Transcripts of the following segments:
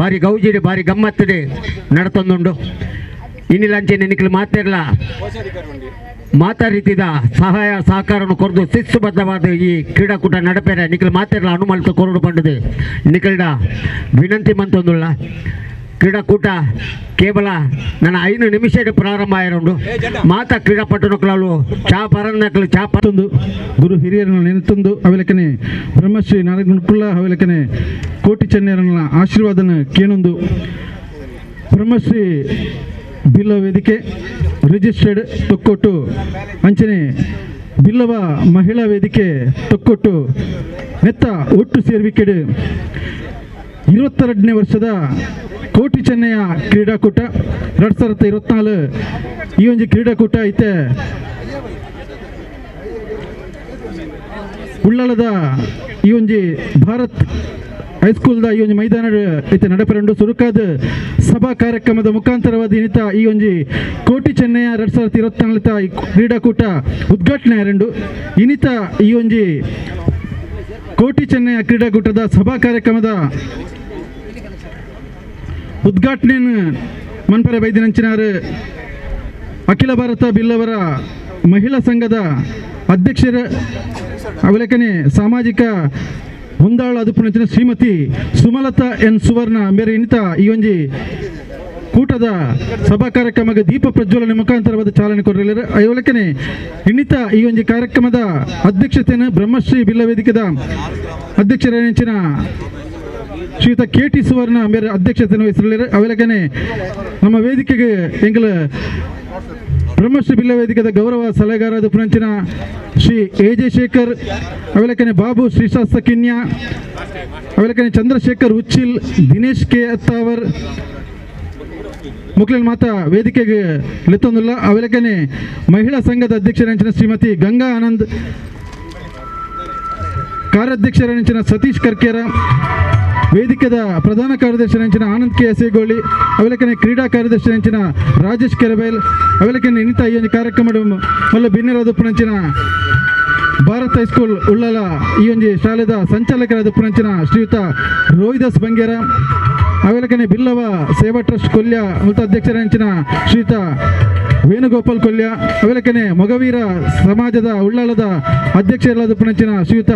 ಬಾರಿ ಗೌಜಿಡಿ ಬಾರಿ ಗಮ್ಮತ್ತಿದೆ ನಡತೊಂದುಂಡು. ಇನ್ನಿಲಂಚೆ ನಿಖಿಲ್ ಮಾತಿರಲ ಮಾತಾ ರೀತಿದ ಸಹಾಯ ಸಹಕಾರವನ್ನು ಕೊರದು ಶಿಸ್ತುಬದ್ಧವಾದ ಈ ಕ್ರೀಡಾಕೂಟ ನಡಪೇರೆ ನಿಖಿಲ್ ಮಾತಿರಲ ಅನುಮಲ್ತ ಕೊರಡು ಬಂಡದು ನಿಖಿಲ್ಡ ವಿನಂತಿ ಮಂತೊಂದುಳ್ಳ. ಕ್ರೀಡಾಕೂಟ ಕೇವಲ ನನ್ನ 5 ನಿಮಿಷ ಪ್ರಾರಂಭ ಆಯಿರುಂಡು. ಮಾತಾ ಕ್ರೀಡಾಪಟುನಕ್ಲು ಚಾ ಪರನ್ನಕ್ಲು ಚಾ ತಂದು ಗುರು ಹಿರಿಯರನ್ನು ನೆನೆತಂದು ಅವೆಲಕನೆ ಬ್ರಹ್ಮಶ್ರೀ ನಾರಾಯಣಕುಲ್ಲ ಅವೆಲಕನೆ ಕೋಟಿ ಚೆನ್ನಯರನ್ನ ಆಶೀರ್ವಾದನ ಕೇನೊಂದು ಬ್ರಹ್ಮಶ್ರೀ ಬಿಲ್ಲವ ವೇದಿಕೆ ರಿಜಿಸ್ಟರ್ಡ್ ತೊಕ್ಕೊಟ್ಟು ಅಂಚನೆ ಬಿಲ್ಲವ ಮಹಿಳಾ ವೇದಿಕೆ ತೊಕ್ಕೊಟ್ಟು ನೆತ್ತ ಒಟ್ಟು ಸೇರ್ವಿಕೆಡು 22ನೇ ವರ್ಷದ ಕೋಟಿ ಚೆನ್ನಯ್ಯ ಕ್ರೀಡಾಕೂಟ 2024 ಈ ಒಂದು ಕ್ರೀಡಾಕೂಟ ಐತೆ. ಉಳ್ಳಾಲದ ಈ ಒಂದು ಭಾರತ್ ಹೈಸ್ಕೂಲ್ದ ಈ ಒಂದು ಮೈದಾನ ಐತೆ ನಡಪರಂಡು ಸುರುಕಾದ ಸಭಾ ಕಾರ್ಯಕ್ರಮದ ಮುಖಾಂತರವಾದ ಇನ್ನಿತ ಈ ಒಂದು ಕೋಟಿ ಚೆನ್ನಯ್ಯ 2024 ಈ ಕ್ರೀಡಾಕೂಟ ಉದ್ಘಾಟನೆ ಆರಂಡು. ಇನ್ನಿತ ಈ ಒಂದು ಕೋಟಿ ಚೆನ್ನಯ್ಯ ಕ್ರೀಡಾಕೂಟದ ಸಭಾ ಕಾರ್ಯಕ್ರಮದ ಉದ್ಘಾಟನೆಯನ್ನು ಮನ್ಪರೆ ಬೈದಿನಂಚಿನಾರು ಅಖಿಲ ಭಾರತ ಬಿಲ್ಲವರ ಮಹಿಳಾ ಸಂಘದ ಅಧ್ಯಕ್ಷರ ಅವಲೇಖನೆ ಸಾಮಾಜಿಕ ಹೊಂದಾಳ ಅದುಪುಣಂಚಿನ ಶ್ರೀಮತಿ ಸುಮಲತಾ ಎನ್ ಸುವರ್ಣ ಮೇರೆ ಇನ್ನಿತ ಈ ಒಂಜಿ ಕೂಟದ ಸಭಾ ಕಾರ್ಯಕ್ರಮಕ್ಕೆ ದೀಪ ಪ್ರಜ್ವಲನೆ ಮುಖಾಂತರವಾದ ಚಾಲನೆ ಕೊರಲಿರು. ಅವಲೇಖನೆ ಇನ್ನಿತ ಈ ಒಂಜಿ ಕಾರ್ಯಕ್ರಮದ ಅಧ್ಯಕ್ಷತೆಯನ್ನು ಬ್ರಹ್ಮಶ್ರೀ ಬಿಲ್ಲ ವೇದಿಕೆದ ಅಧ್ಯಕ್ಷರ ಶ್ರೀಯುತ ಕೆ ಟಿ ಸುವರ್ಣ ಮೇರೆ ಅಧ್ಯಕ್ಷತೆಯನ್ನು ವಹಿಸಲಿರು. ಅವೆಲಕನೆ ನಮ್ಮ ವೇದಿಕೆಗೆ ಎಂಗಲ ಬ್ರಹ್ಮಶ್ರೀ ಬಿಲ್ಲ ವೇದಿಕೆದ ಗೌರವ ಸಲಹೆಗಾರರಾದ ಪುನಂಚಿನ ಶ್ರೀ ಎ ಜೆ ಶೇಖರ್, ಅವೆಲಕನೆ ಬಾಬು ಶ್ರೀಶಾಸ್ತ್ರ ಕಿನ್ಯಾ, ಅವೆಲಕನೆ ಚಂದ್ರಶೇಖರ್ ಉಚ್ಚಿಲ್, ದಿನೇಶ್ ಕೆ ಅತ್ತಾವರ್ ಮುಕ್ಲಿನ ಮಾತಾ ವೇದಿಕೆಗೆ ಲೆತ್ತೊಂದುಲ್ಲ. ಅವೆಲಕನೆ ಮಹಿಳಾ ಸಂಘದ ಅಧ್ಯಕ್ಷರಂಚಿನ ಶ್ರೀಮತಿ ಗಂಗಾ ಆನಂದ್, ಕಾರ್ಯಾಧ್ಯಕ್ಷರಂಚಿನ ಸತೀಶ್ ಕರ್ಕೇರ, ವೇದಿಕೆದ ಪ್ರಧಾನ ಕಾರ್ಯದರ್ಶಿ ಆನಂದ್ ಕೆ ಎಸೇಗೋಳಿ, ಅವೆಲಕನೆ ಕ್ರೀಡಾ ಕಾರ್ಯದರ್ಶಿ ರಾಜೇಶ್ ಕೆರೆಬೈಲ್, ಅವೆಲಕನೆ ಇನ್ನಿತ ಈ ಒಂದು ಕಾರ್ಯಕ್ರಮ ಮಲ್ಲ ಬಿನ್ನೆರಾದ ಪುಣಂಚಿನ ಭಾರತ್ ಹೈಸ್ಕೂಲ್ ಉಳ್ಳಾಲ ಈ ಒಂದು ಶಾಲೆದ ಸಂಚಾಲಕರಾದ ಪುಣಂಚಿನ ಶ್ರೀಯುತ ರೋಹಿದಾಸ್ ಬಂಗೇರ, ಅವೆಲಕನೆ ಬಿಲ್ಲವ ಸೇವಾ ಟ್ರಸ್ಟ್ ಕೊಲ್ಯ ಮೃತ ಅಧ್ಯಕ್ಷರಂಚಿನ ಶ್ರೀಯುತ ವೇಣುಗೋಪಾಲ್ ಕೊಲ್ಯ, ಅವೆಲಕನೆ ಮೊಗವೀರ ಸಮಾಜದ ಉಳ್ಳಾಲದ ಅಧ್ಯಕ್ಷರಾದ ಪುಣಂಚಿನ ಶ್ರೀಯುತ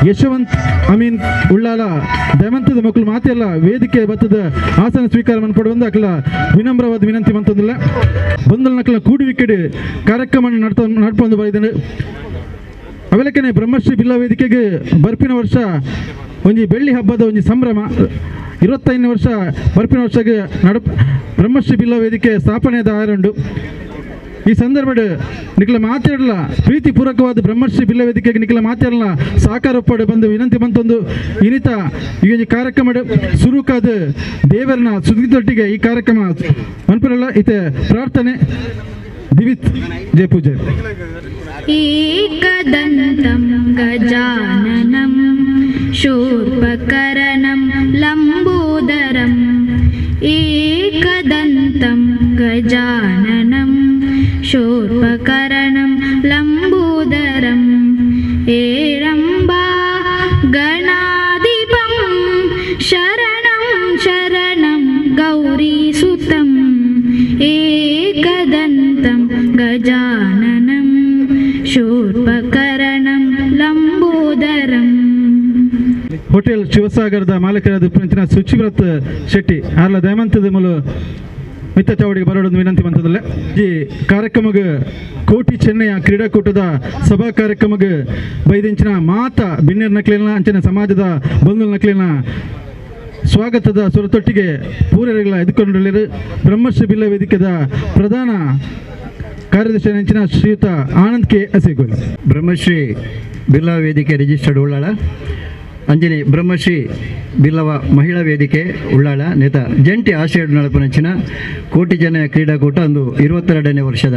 ಯಶವಂತ್ ಅಮೀನ್ ಉಳ್ಳಾಲ ದಯಮಂತದ ಮಕ್ಕಳು ಮಾತೆಲ್ಲ ವೇದಿಕೆ ಬತ್ತದ ಆಸನ ಸ್ವೀಕಾರ ಪಡುವಂದು ಅಕಲ ವಿನಮ್ರವಾದ ವಿನಂತಿ ಮಂತಂದಿಲ್ಲ. ಬಂದಲ್ ನಕಲ ಕೂಡುವಿಕೆಡು ಕಾರ್ಯಕ್ರಮ ನಡ್ಪೊಂದು ಬೈದನು. ಅವೆಲಕನೆ ಬ್ರಹ್ಮಶ್ರೀ ಬಿಲ್ಲ ವೇದಿಕೆಗೆ ಬರ್ಪಿನ ವರ್ಷ ಒಂಜಿ ಬೆಳ್ಳಿ ಹಬ್ಬದ ಒಂಜಿ ಸಂಭ್ರಮ 25ನೇ ವರ್ಷ ಬರ್ಪಿನ ವರ್ಷಗೆ ಬ್ರಹ್ಮಶ್ರೀ ಬಿಲ್ಲ ವೇದಿಕೆ ಸ್ಥಾಪನೆಯಾದ ಆರುಂಡು. ಈ ಸಂದರ್ಭ ನಿಖಲ ಮಾತಾಡಲ ಪ್ರೀತಿಪೂರ್ವಕವಾದ ಬ್ರಹ್ಮಶ್ರೀ ಬಿಲ್ಲ ವೇದಿಕೆಗೆ ನಿಖಲ ಮಾತಾಡಲ ಸಾಕಾರ ಒಪ್ಪಡು ಬಂದು ವಿನಂತಿ ಬಂತೊಂದು ಇನ್ನಿತ ಈ ಒಂದು ಕಾರ್ಯಕ್ರಮ ಸುರುಕಾದ ದೇವರನ್ನ ಸುದ್ದಿದೊಟ್ಟಿಗೆ ಈ ಕಾರ್ಯಕ್ರಮ ಮನ್ಪುರಲ್ಲ ಇತೆ ಪ್ರಾರ್ಥನೆ ದಿವಿತ್ ಜಯ ಪೂಜೆ. ಏಕದಂತಂ ಗಜಾನನಂ ಶೂರ್ಪಕರ್ಣಂ ಲಂಬೋದರಂ ಏಕದಂತಂ ಗಜಾನನಂ ಶೂರ್ಪಕರ್ಣಂ ಲಂಬೋದರಂ ಏರಂಬಾ ಗಣಾಧಿಪಂ ಶರಣಂ ಶರಣಂ ಗೌರೀಸುತಂ ಏಕದಂತಂ ಗಜಾನನಂ ಶೂರ್ಪಕರ್ಣಂ ಲಂಬೋದರಂ. ಹೋಟೆಲ್ ಶಿವಸಾಗರದ ಮಾಲೀಕರಾದ ಪ್ರಂಚಿನ ಸುಚಿವ್ರತ್ ಶೆಟ್ಟಿ ಆರ್ಲ ದಯಮಂತದ ಮೂಲ ಮಿತ್ತ ಚಾವಡಿಗೆ ಬರೋಡೊಂದು ವಿನಂತಿ ಮಂತದಲ್ಲ. ಈ ಕಾರ್ಯಕ್ರಮಕ್ಕೆ ಕೋಟಿ ಚೆನ್ನಯ್ಯ ಕ್ರೀಡಾಕೂಟದ ಸಭಾ ಕಾರ್ಯಕ್ರಮಕ್ಕೆ ಬೈದಿಂಚಿನ ಮಾತಾ ಬಿನ್ನೆರ್ ನಕ್ಲಿನ ಅಂಚಿನ ಸಮಾಜದ ಬಂಧು ನಕ್ಲಿನ ಸ್ವಾಗತದ ಸುರತೊಟ್ಟಿಗೆ ಪೂರೈಗಳ ಎದುಕೊಂಡಿರಲಿರು ಬ್ರಹ್ಮಶ್ರೀ ಬಿಲ್ಲ ವೇದಿಕೆದ ಪ್ರಧಾನ ಕಾರ್ಯದರ್ಶಿ ಅಂಚಿನ ಶ್ರೀಯುತ ಆನಂದ್ ಕೆ ಅಸೇಗೋಳಿ. ಬ್ರಹ್ಮಶ್ರೀ ಬಿಲ್ಲವ ವೇದಿಕೆ ರಿಜಿಸ್ಟರ್ಡ್ ಉಳ್ಳಾಳ, ಅಂಜನಿ ಬ್ರಹ್ಮಶ್ರೀ ಬಿಲ್ಲವ ಮಹಿಳಾ ವೇದಿಕೆ ಉಳ್ಳಾಳ ನೇತ ಜಂಟಿ ಆಶಯ ನಡಪನಂಚಿನ ಕೋಟಿ ಜನ ಕ್ರೀಡಾಕೂಟ ಒಂದು 22ನೇ ವರ್ಷದ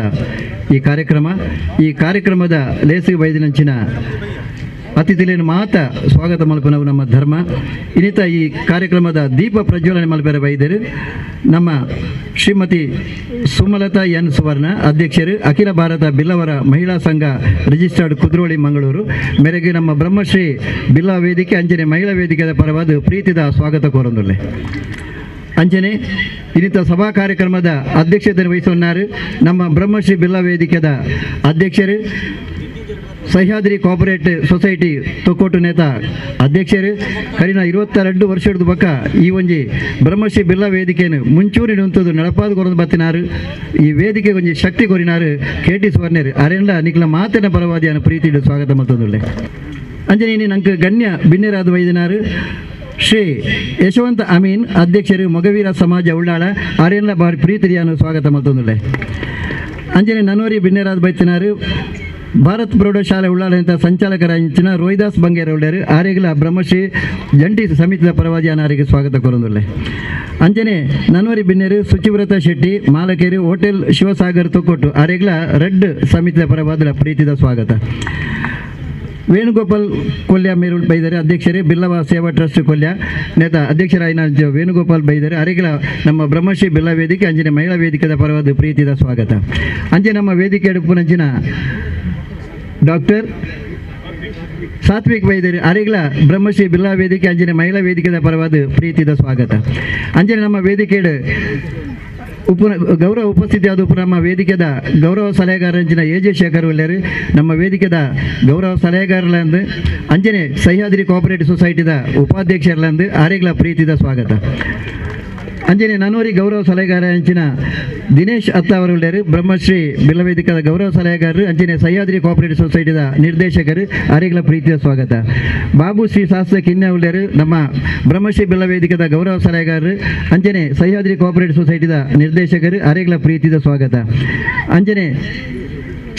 ಈ ಕಾರ್ಯಕ್ರಮ. ಈ ಕಾರ್ಯಕ್ರಮದ ಲೇಸಿಗೆ ಬೈದಿನಂಚಿನ ಅತಿಥಿಲೇನು ಮಾತ ಸ್ವಾಗತ ಮಲ್ಪನವು ನಮ್ಮ ಧರ್ಮ. ಇನ್ನಿತ ಈ ಕಾರ್ಯಕ್ರಮದ ದೀಪ ಪ್ರಜ್ವಲನೆ ಮಲ್ಪೆರ ಬೈದರು ನಮ್ಮ ಶ್ರೀಮತಿ ಸುಮಲತಾ ಎನ್ ಸುವರ್ಣ ಅಧ್ಯಕ್ಷರು, ಅಖಿಲ ಭಾರತ ಬಿಲ್ಲವರ ಮಹಿಳಾ ಸಂಘ ರಿಜಿಸ್ಟರ್ಡ್ ಕುದ್ರೋಳಿ ಮಂಗಳೂರು ಮೇರೆಗೆ ನಮ್ಮ ಬ್ರಹ್ಮಶ್ರೀ ಬಿಲ್ಲವ ವೇದಿಕೆ ಅಂಜನೆ ಮಹಿಳಾ ವೇದಿಕೆಯ ಪರವಾದ ಪ್ರೀತಿದ ಸ್ವಾಗತ ಕೋರಂದುಲ್ಲೆ. ಅಂಚನೆ ಇನ್ನಿತ ಸಭಾ ಕಾರ್ಯಕ್ರಮದ ಅಧ್ಯಕ್ಷತೆ ವಹಿಸುವన్నారు ನಮ್ಮ ಬ್ರಹ್ಮಶ್ರೀ ಬಿಲ್ಲ ವೇದಿಕೆದ ಅಧ್ಯಕ್ಷರು, ಸಹ್ಯಾದ್ರಿ ಕೋಆಪರೇಟಿವ್ ಸೊಸೈಟಿ ತೊಕ್ಕೋಟು ನೇತ ಅಧ್ಯಕ್ಷರು, ಕರಿನ 22 ವರ್ಷದ ಬಕ್ಕ ಈ ಒಂಜಿ ಬ್ರಹ್ಮಶ್ರೀ ಬಿಲ್ಲ ವೇದಿಕೆಯನ್ನು ಮುಂಚೂರಿ ನಿಂತದ್ದು ನಡಪಾದ ಕೊರದು ಬತ್ತಿನಾರು. ಈ ವೇದಿಕೆ ಒಂಜಿ ಶಕ್ತಿ ಕೊರಿನಾರು ಕೆ ಟಿ ಸುವರ್ಣರು. ಅರೆಲ್ಲ ನಿಕ್ಲ ಮಾತಿನ ಪರವಾದಿಯನ್ನು ಪ್ರೀತಿ ಸ್ವಾಗತ ಮತ್ತೊಂದುಳ್ಳೆ. ಅಂಜನೇನಿ ನಂಗೆ ಗಣ್ಯ ಬಿನ್ನೆರಾದ ವೈದ್ಯನಾರು ಶ್ರೀ ಯಶವಂತ ಅಮೀನ್ ಅಧ್ಯಕ್ಷರು ಮೊಗವೀರ ಸಮಾಜ ಉಳ್ಳಾಳ ಅರೆಲ್ಲ ಬಾರಿ ಪ್ರೀತಿಯನ್ನು ಸ್ವಾಗತ ಮತ್ತೊಂದುಳ್ಳೆ. ಅಂಜನೆ ನನ್ನೋರಿ ಬಿನ್ನೆರಾದ ಬೈತಿನಾರು ಭಾರತ್ ಪ್ರೌಢಶಾಲೆ ಉಳ್ಳಾಳ ಅಂತ ಸಂಚಾಲಕರಾಂಚಿನ ರೋಹಿದಾಸ್ ಬಂಗೇರ ಉಳ್ಳಾರು ಆರೆಗ್ಲ ಬ್ರಹ್ಮಶ್ರೀ ಜಂಟಿ ಸಮಿತಿಯ ಪರವಾಗಿ ಅನಾರಿಗೆ ಸ್ವಾಗತ ಕೋರೊಂದುಲ್ಲೆ. ಅಂಜನೆ ನನ್ವರಿ ಬಿನ್ನೆರು ಸುಚಿವ್ರತ ಶೆಟ್ಟಿ ಮಾಲಕೇರು ಹೋಟೆಲ್ ಶಿವಸಾಗರ್ ತೊಕ್ಕೊಟ್ಟು ಆರೆಗ್ಲ ರೆಡ್ ಸಮಿತಿಯ ಪರವಾದ ಪ್ರೀತಿದ ಸ್ವಾಗತ. ವೇಣುಗೋಪಾಲ್ ಕೊಲ್ಯ ಮೇರುಲ್ ಬೈದರೆ ಅಧ್ಯಕ್ಷರೇ ಬಿಲ್ಲವ ಸೇವಾ ಟ್ರಸ್ಟ್ ಕೊಲ್ಯ ನೇತ ಅಧ್ಯಕ್ಷರಾಯಿನ ವೇಣುಗೋಪಾಲ್ ಬೈದರೆ ಅರೆಗಳ ನಮ್ಮ ಬ್ರಹ್ಮಶ್ರೀ ಬಿಲ್ಲ ವೇದಿಕೆ ಅಂಜನೆ ಮಹಿಳಾ ವೇದಿಕೆದ ಪರವಾದ ಪ್ರೀತಿದ ಸ್ವಾಗತ. ಅಂಜೆ ನಮ್ಮ ವೇದಿಕೆ ಪುನಂಚಿನ ಡಾಕ್ಟರ್ ಸಾತ್ವಿಕ್ ವೈದ್ಯರು ಅರೆಗಳ ಬ್ರಹ್ಮಶ್ರೀ ಬಿಲ್ಲಾ ವೇದಿಕೆ ಅಂಜನೆ ಮಹಿಳಾ ವೇದಿಕೆದ ಪರವಾದ ಪ್ರೀತಿದ ಸ್ವಾಗತ. ಅಂಜನೆ ನಮ್ಮ ವೇದಿಕೆ ಉಪ ಗೌರವ ಉಪಸ್ಥಿತಿ ಆದ ನಮ್ಮ ವೇದಿಕೆದ ಗೌರವ ಸಲಹೆಗಾರ ಅಂಚಿನ ಎ ಜೆ ಶೇಖರ್ ಉಳ್ಳೇರು ನಮ್ಮ ವೇದಿಕೆದ ಗೌರವ ಸಲಹೆಗಾರಲಂದು ಅಂಜನೆ ಸಹ್ಯಾದ್ರಿ ಕೋಆಪರೇಟಿವ್ ಸೊಸೈಟಿದ ಉಪಾಧ್ಯಕ್ಷರಲಂದು ಆರೆಗಳ ಪ್ರೀತಿದ ಸ್ವಾಗತ. ಅಂಜನೆ ನಾನೂರಿ ಗೌರವ ಸಲಹೆಗಾರ ಅಂಚಿನ ದಿನೇಶ್ ಅತ್ತ ಅವರು ಉಳ್ಳೇರು ಬ್ರಹ್ಮಶ್ರೀ ಬಿಲ್ಲವೇದಿಕದ ಗೌರವ ಸಲಹೆಗಾರರು ಅಂಜನೆ ಸಹ್ಯಾದ್ರಿ ಕೋಆಪರೇಟಿವ್ ಸೊಸೈಟಿದ ನಿರ್ದೇಶಕರು ಆರೆಗಳ ಪ್ರೀತಿಯ ಸ್ವಾಗತ. ಬಾಬು ಶ್ರೀ ಶಾಸ್ತ್ರ ಕಿನ್ಯ ಉಳ್ಳೇರು ನಮ್ಮ ಬ್ರಹ್ಮಶ್ರೀ ಬಿಲ್ಲವೇದಿಕದ ಗೌರವ ಸಲಹೆಗಾರರು ಅಂಜನೆ ಸಹ್ಯಾದ್ರಿ ಕೋಆಪರೇಟಿವ್ ಸೊಸೈಟಿದ ನಿರ್ದೇಶಕರು ಆರೆಗಳ ಪ್ರೀತಿಯ ಸ್ವಾಗತ. ಅಂಜನೆ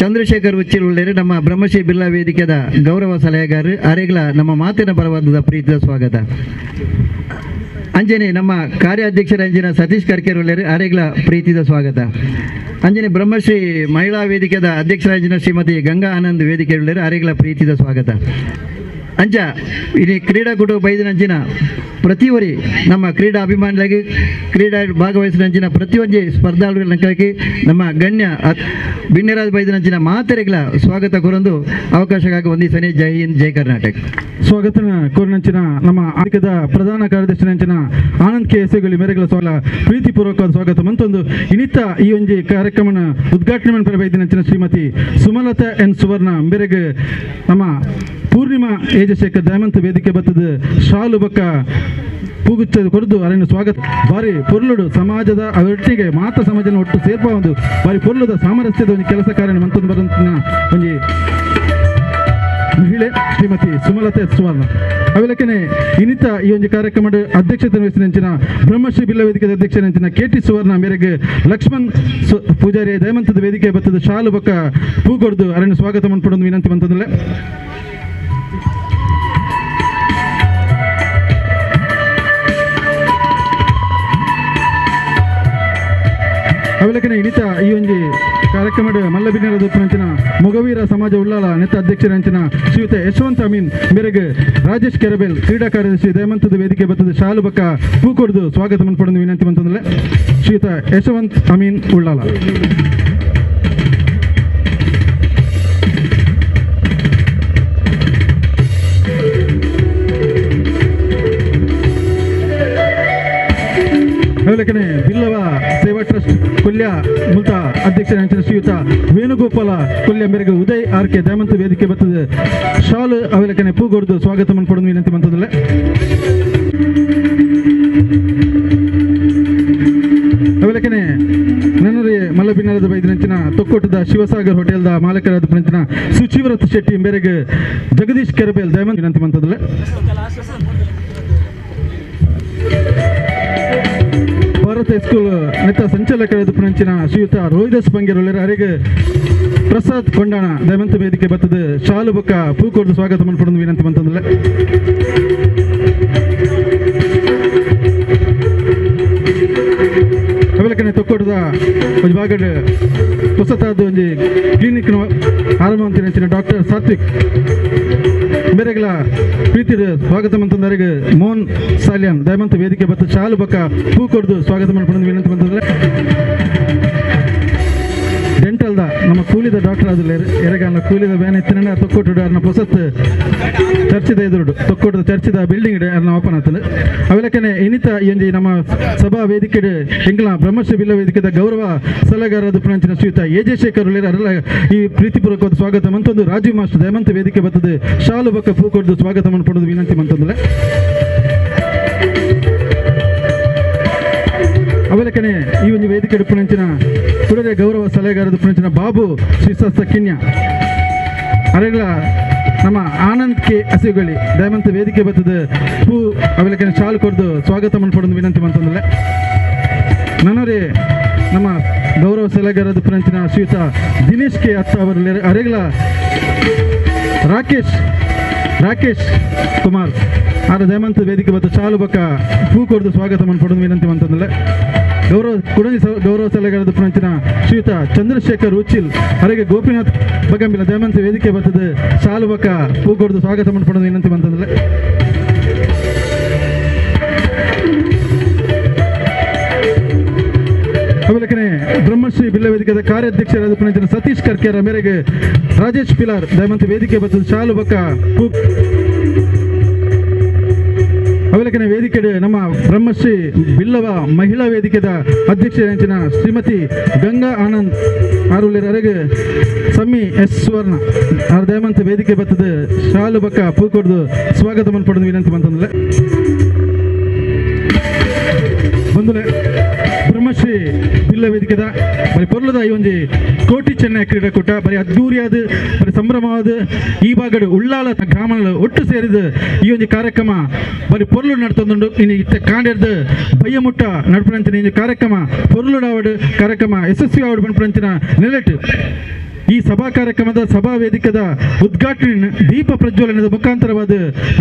ಚಂದ್ರಶೇಖರ್ ಉಚ್ಚಿಲ್ ಉಳ್ಳೇರು ನಮ್ಮ ಬ್ರಹ್ಮಶ್ರೀ ಬಿಲ್ಲ ವೇದಿಕೆದ ಗೌರವ ಸಲಹೆಗಾರರು ಆರೆಗಳ ನಮ್ಮ ಮಾತಿನ ಪರವಾದ ಪ್ರೀತಿಯ ಸ್ವಾಗತ. ಅಂಜನೆ ನಮ್ಮ ಕಾರ್ಯಾಧ್ಯಕ್ಷರ ಅಂಜಿನ ಸತೀಶ್ ಕರ್ಕೇರ್ ಉಳ್ಳೇರು ಆರೆಗಳ ಪ್ರೀತಿದ ಸ್ವಾಗತ. ಅಂಜನೆ ಬ್ರಹ್ಮಶ್ರೀ ಮಹಿಳಾ ವೇದಿಕೆದ ಅಧ್ಯಕ್ಷರಾಂಜಿನ ಶ್ರೀಮತಿ ಗಂಗಾ ಆನಂದ್ ವೇದಿಕೆ ಉಳ್ಳೇರು ಆರೆಗಳ ಪ್ರೀತಿದ ಸ್ವಾಗತ. ಅಂಚ ಇಡೀ ಕ್ರೀಡಾಕೂಟ ಬೈದಿನಂಚಿನ ಪ್ರತಿಯೊರಿ ನಮ್ಮ ಕ್ರೀಡಾ ಅಭಿಮಾನಿಗಳಿಗೆ ಕ್ರೀಡಾ ಭಾಗವಹಿಸಿದಂಚಿನ ಪ್ರತಿಯೊಂದು ಸ್ಪರ್ಧಾಳುಗಳ ನಮ್ಮ ಗಣ್ಯ ಬಿನ್ನೆರಾಜ್ ಬೈದಿನಂಚಿನ ಮಾತೆರೆಗಳ ಸ್ವಾಗತ ಕೋರೊಂದು ಅವಕಾಶಕ್ಕಾಗಿ ವಂದಿಸನೆ. ಜೈ ಹಿಂದ್, ಜೈ ಕರ್ನಾಟಕ. ಸ್ವಾಗತ ಕೋರಿನಂಚಿನ ನಮ್ಮ ಆರ್ಥಿಕದ ಪ್ರಧಾನ ಕಾರ್ಯದರ್ಶಿನಂಚಿನ ಆನಂದ್ ಕೆ ಎಸೆಗಳಿ ಮೇರೆಗಳ ಸ್ವಾಗತ ಪ್ರೀತಿಪೂರ್ವಕ ಸ್ವಾಗತ. ಮತ್ತೊಂದು ಇನ್ನಿತ ಈ ಒಂಜಿ ಕಾರ್ಯಕ್ರಮನ ಉದ್ಘಾಟನೆ ಬೈದಿನಂಚಿನ ಶ್ರೀಮತಿ ಸುಮಲತಾ ಎನ್ ಸುವರ್ಣ ಮೇರೆಗೆ ನಮ್ಮ ಪೂರ್ಣಿಮಾ ಏಜಶೇಖರ್ ದಯಮಂತ ವೇದಿಕೆ ಬತ್ತದ ಶಾಲು ಬಕ್ಕ ಪೂಗುಚ್ಚ ಕೊರದು ಅರಣ್ಯ ಸ್ವಾಗತ. ಬಾರಿ ಪೊರ್ಲುಡು ಸಮಾಜದ ಅವರೊಟ್ಟಿಗೆ ಮಾತ ಸಮಾಜನ ಒಟ್ಟು ಸೇರ್ಪ ಒಂದು ಬಾರಿ ಪೊರ್ಲುದ ಸಾಮರಸ್ಯದ ಒಂದು ಕೆಲಸ ಕಾರ್ಯ ಮಂತೊಂದು ಬರಂತ ಒಂಜಿ ಮಹಿಳೆ ಶ್ರೀಮತಿ ಸುಮಲತಾ ಸುವರ್ಣ. ಅವೆಲ್ಲಕ್ಕನೆ ಇನ್ನಿತ ಈ ಒಂದು ಕಾರ್ಯಕ್ರಮದ ಅಧ್ಯಕ್ಷತೆ ವಹಿಸಿದ ಬ್ರಹ್ಮಶ್ರೀ ಬಿಲ್ಲ ವೇದಿಕೆ ಅಧ್ಯಕ್ಷರಂಚಿನ ಕೆ ಟಿ ಸುವರ್ಣ ಮೇರೆಗೆ ಲಕ್ಷ್ಮಣ್ ಪೂಜಾರಿ ದಯಮಂತದ ವೇದಿಕೆ ಬತ್ತದ ಶಾಲು ಬಕ್ಕ ಪೂಗೊಡ್ದು ಅರಣ್ಯ ಸ್ವಾಗತ ಮನ್ಪಡೊಂದು ವಿನಂತಿ ಮಂತದಲ್ಲೇ. ಅವೆಲ್ಲಕ್ಕನೆ ಇನ್ನಿತ ಈ ಒಂದು ಕಾರ್ಯಕ್ರಮದ ಮಲ್ಲಬಿನ್ನರದ ಅಂಚಿನ ಮೊಗವೀರ ಸಮಾಜ ಉಳ್ಳಾಲ ನೆತ್ತ ಅಧ್ಯಕ್ಷರಂಚಿನ ಶ್ರೀಯುತ ಯಶವಂತ ಅಮೀನ್ ಮೇರೆಗೆ ರಾಜೇಶ್ ಕೆರಬೆಲ್ ಕ್ರೀಡಾ ಕಾರ್ಯದರ್ಶಿ ದಯಮಂತದ ವೇದಿಕೆ ಬತ್ತದ ಶಾಲು ಬಕ್ಕ ಪೂ ಕೊಡ್ದು ಸ್ವಾಗತ ಮನ್ಪಡೊಂದು ವಿನಂತಿ ಮಂತಂದ್ರೆ ಶ್ರೀಯುತ ಯಶವಂತ್ ಅಮೀನ್ ಉಳ್ಳಾಲ. ಅವೆಲ್ಲಕ್ಕನೆ ಬಿಲ್ಲವ ಸೇವಾ ಟ್ರಸ್ಟ್ ಕೊಲ್ಯ ಮುಲ್ತ ಅಧ್ಯಕ್ಷರ ಶ್ರೀಯುತ ವೇಣುಗೋಪಾಲ ಕೊಲ್ಯ ಮೇರೆಗೆ ಉದಯ್ ಆರ್ ಕೆ ದಯಮಂತ ವೇದಿಕೆ ಬರ್ತದೆ ಶಾಲು ಅವೆಲ್ಲಕ್ಕನೆ ಪೂಗೊಡ್ದು ಸ್ವಾಗತ ಮನ್ಪಡೊಂದು ವಿನಂತಿ ಮಂತದಲ್ಲೇ. ಅವೆಲ್ಲಕ್ಕನೆ ನನ್ನೂರಿ ಮಲ್ಲಬಿನ್ನರದ ಬೈದಿನಂಚಿನ ತೊಕ್ಕೋಟದ ಶಿವಸಾಗರ್ ಹೋಟೆಲ್ದ ಮಾಲಕರಾದ ಪಂಚಿನ ಸುಚಿವ್ರತ್ ಶೆಟ್ಟಿ ಮೇರೆಗೆ ಜಗದೀಶ್ ಕೆರಬೇಲ್ ದಯಮಂತ ವಿನಂತಿ ಮಂತದಲ್ಲೇ. ಭಾರತ ಸ್ಕೂಲ್ ನೆತ್ತ ಸಂಚಾಲಕರಾದ ಪುನಂಚಿನ ಶ್ರೀಯುತ ರೋಹಿದಾಸ್ ಬಂಗೇರುಳ್ಳರ ಅರೆಗೆ ಪ್ರಸಾದ್ ಕೊಂಡಾಣ ದಯಮಂತ ವೇದಿಕೆ ಬತ್ತದ ಶಾಲು ಬೊಕ್ಕ ಪೂ ಕೊಡ್ದು ಸ್ವಾಗತ ಮನ್ಪಡೊಂದು ವಿನಂತಿ ಮಂತಂದಲ್ಲ. ಅವೆಲ್ಲಕನೆ ತೊಕ್ಕೋಟದ ಒಂಜಿ ಭಾಗಡ್ ಹೊಸತಾದ ಒಂಜಿ ಕ್ಲಿನಿಕ್ ಆರಂಭ ಅಂಚಿನ ಡಾಕ್ಟರ್ ಸಾತ್ವಿಕ್ ಮೇರೆಗಳ ಪ್ರೀತಿಯ ಸ್ವಾಗತ ಮಂತಂದರಿಗೆ ಮೋಹನ್ ಸಾಲಿಯಾನ್ ದಯಮಂತ ವೇದಿಕೆ ಬತ್ತ ಶಾಲು ಬಕ್ಕ ಪೂ ಕೊಡ್ದು ಸ್ವಾಗತ ಮಾಡ್ಕೊಂಡು ವಿನಂತಿ ಮಂತಂದ್ರೆ. ಡೆಂಟಲ್ ಕೈತಲ್ದ ನಮ್ಮ ಕೂಲಿದ ಡಾಕ್ಟರ್ ಆದಿಲ್ಲ ಎರಗಾನ ಕೂಲಿದ ವ್ಯಾನ್ ಇತ್ತಿನ ತೊಕ್ಕೊಟ್ಟು ಅರ್ನ ಪೊಸತ್ ಚರ್ಚಿದ ಎದುರುಡು ತೊಕ್ಕೊಟ್ಟದ ಚರ್ಚಿದ ಬಿಲ್ಡಿಂಗ್ ಅರ್ನ ಓಪನ್ ಆತನು. ಅವೆಲಕ್ಕನೆ ಇನಿತ ಈ ನಮ್ಮ ಸಭಾ ವೇದಿಕೆ ಎಂಗ್ಲ ಬ್ರಹ್ಮಶ್ರೀ ಬಿಲ್ಲ ವೇದಿಕೆದ ಗೌರವ ಸಲಹೆಗಾರರ ಪುಣಂಚಿನ ಶ್ರೀಯುತ ಎ ಜೆ ಶೇಖರ್ ಅರಲ್ಲ ಈ ಪ್ರೀತಿಪೂರ್ವಕವಾದ ಸ್ವಾಗತ ಮಂತೊಂದು ರಾಜೀವ್ ಮಾಸ್ಟರ್ ದಯಮಂತ ವೇದಿಕೆ ಬರ್ತದೆ ಶಾಲು ಬಕ್ಕ ಪೂ ಕೊಡ್ದು ಸ್ವಾಗತ ಮನ್ಪೊಡೋದು ವಿನಂತಿ ಮಂತಂದ್ರೆ. ಅವೆಲಕ್ಕನೆ ಈ ಒಂದು ವೇದಿಕೆ ಪುಣಂಚಿನ ಕುಡರೆ ಗೌರವ ಸಲಹೆಗಾರರ ಪುಣಂಚಿನ ಬಾಬು ಶ್ರೀಶಾಸ್ತ್ರ ಕಿನ್ಯ ಅರೆಗಳ ನಮ್ಮ ಆನಂದ್ ಕೆ ಹಸಿವುಗಳಿ ದಯಮಂತ ವೇದಿಕೆ ಬರ್ತದೆ ಪೂ ಅವೆಲಕ್ಕನೆ ಶಾಲು ಕೊಡ್ದು ಸ್ವಾಗತ ಮನ್ಪೊಡೋದು ವಿನಂತಿ ಮಂತಂದ್ರೆ. ನನ್ನವರೇ ನಮ್ಮ ಗೌರವ ಸಲಹೆಗಾರರ ಪುಣಂಚಿನ ಶ್ರೀಯುತ ದಿನೇಶ್ ಕೆ ಅತ್ತ ಅವರು ಅರೆಗಳ ರಾಕೇಶ್ ರಾಕೇಶ್ ಕುಮಾರ್ ಆರ ದಯಮಂತ ವೇದಿಕೆ ಬತ್ತ ಶಾಲು ಬಕ್ಕ ಪೂ ಕೊಡ್ದು ಸ್ವಾಗತ ಮನ್ಪೊಡೋದು ವಿನಂತಿ ಮಂತಂದ್ರೆ. ಗೌರವ ಕುಡಂಜಿ ಗೌರವ ಸಲಹೆಗಾರರ ಪುಣಂಚಿನ ಶ್ರೀಯುತ ಚಂದ್ರಶೇಖರ್ ಉಚ್ಚಿಲ್ ಅರೆಗೆ ಗೋಪಿನಾಥ್ ಬಗಂಬಿಲ ದಯಮಂತ ವೇದಿಕೆ ಬರ್ತದೆ ಶಾಲು ಬಕ್ಕ ಪೂ ಕೊಡ್ದು ಸ್ವಾಗತ ಮನ್ಪೊಡೋದು ವಿನಂತಿ ಮಂತಂದ್ರೆ. ಅವಲಕನೆ ಬ್ರಹ್ಮಶ್ರೀ ಬಿಲ್ಲ ವೇದಿಕೆದ ಕಾರ್ಯಾಧ್ಯಕ್ಷರಾದ ಪುಣಂಚಿನ ಸತೀಶ್ ಕರ್ಕೇರ ಮೇರೆಗೆ ರಾಜೇಶ್ ಪಿಲಾರ್ ದಯಮಂತ ವೇದಿಕೆ ಬರ್ತದೆ ಶಾಲು ಬಕ್ಕ ಪೂ. ಅವಲಕನೆ ವೇದಿಕೆ ನಮ್ಮ ಬ್ರಹ್ಮಶ್ರೀ ಬಿಲ್ಲವ ಮಹಿಳಾ ವೇದಿಕೆದ ಅಧ್ಯಕ್ಷರಾದ ಶ್ರೀಮತಿ ಗಂಗಾ ಆನಂದ್ ಆರುಳಿರರೆಗೆ ಸಮ್ಮಿ ಎಸ್ ಸುವರ್ಣ ಆರ್ ದಯಮಂತ ವೇದಿಕೆ ಬರ್ತದೆ ಶಾಲು ಬಕ್ಕ ಪೂ ಕೊಡ್ದು ಸ್ವಾಗತ ಮನ್ಪೊಡೋದು ವಿನಂತಿ ಮಂತಂದ್ರೆ. ಬಂಧುಲೆ ಬ್ರಹ್ಮಶ್ರೀ ಬಿಲ್ಲ ವೇದಿಕೆದ ಬರೀ ಪೊರ್ಲದ ಈ ಒಂಜಿ ಕೋಟಿ ಚೆನ್ನೈ ಕ್ರೀಡಾಕೂಟ ಬರೀ ಅದ್ದೂರಿಯಾದ ಬರೀ ಸಂಭ್ರಮವಾದ ಈ ಭಾಗಡು ಉಳ್ಳಾಲ ಗ್ರಾಮಗಳು ಒಟ್ಟು ಸೇರಿದ ಈ ಒಂದು ಕಾರ್ಯಕ್ರಮ ಬರೀ ಪೊರ್ಲು ನಡ್ತೊಂದುಂಡು. ಇನ್ನು ಇತ್ತ ಕಾಂಡೆರ್ದು ಬಯ್ಯಮುಟ್ಟ ನಡ್ಪುನಂಚಿನ ಈ ಕಾರ್ಯಕ್ರಮ ಪೊರ್ಲುಡಾವಡು ಕಾರ್ಯಕ್ರಮ ಯಶಸ್ವಿ ಆವಡು ಪನ್ಪುನಂಚಿನ ನೆಲೆಟ್ ಈ ಸಭಾ ಕಾರ್ಯಕ್ರಮದ ಸಭಾ ವೇದಿಕೆದ ಉದ್ಘಾಟನೆ ದೀಪ ಪ್ರಜ್ವಲನದ ಮುಖಾಂತರವಾದ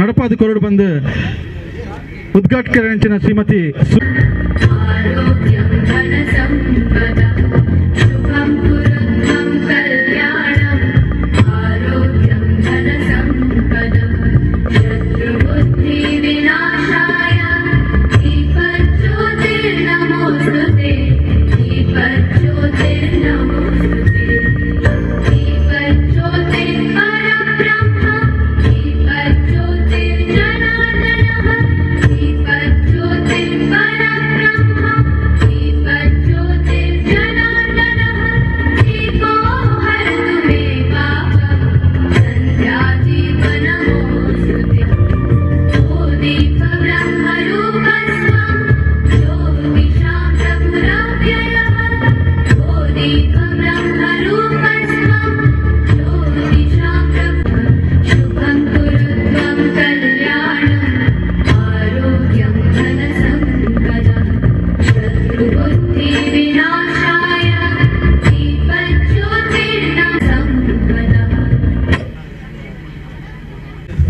ನಡಪಾದ ಕೊರಡು ಬಂದು ಉದ್ಘಾಟಕರಂಚಿನ ಶ್ರೀಮತಿ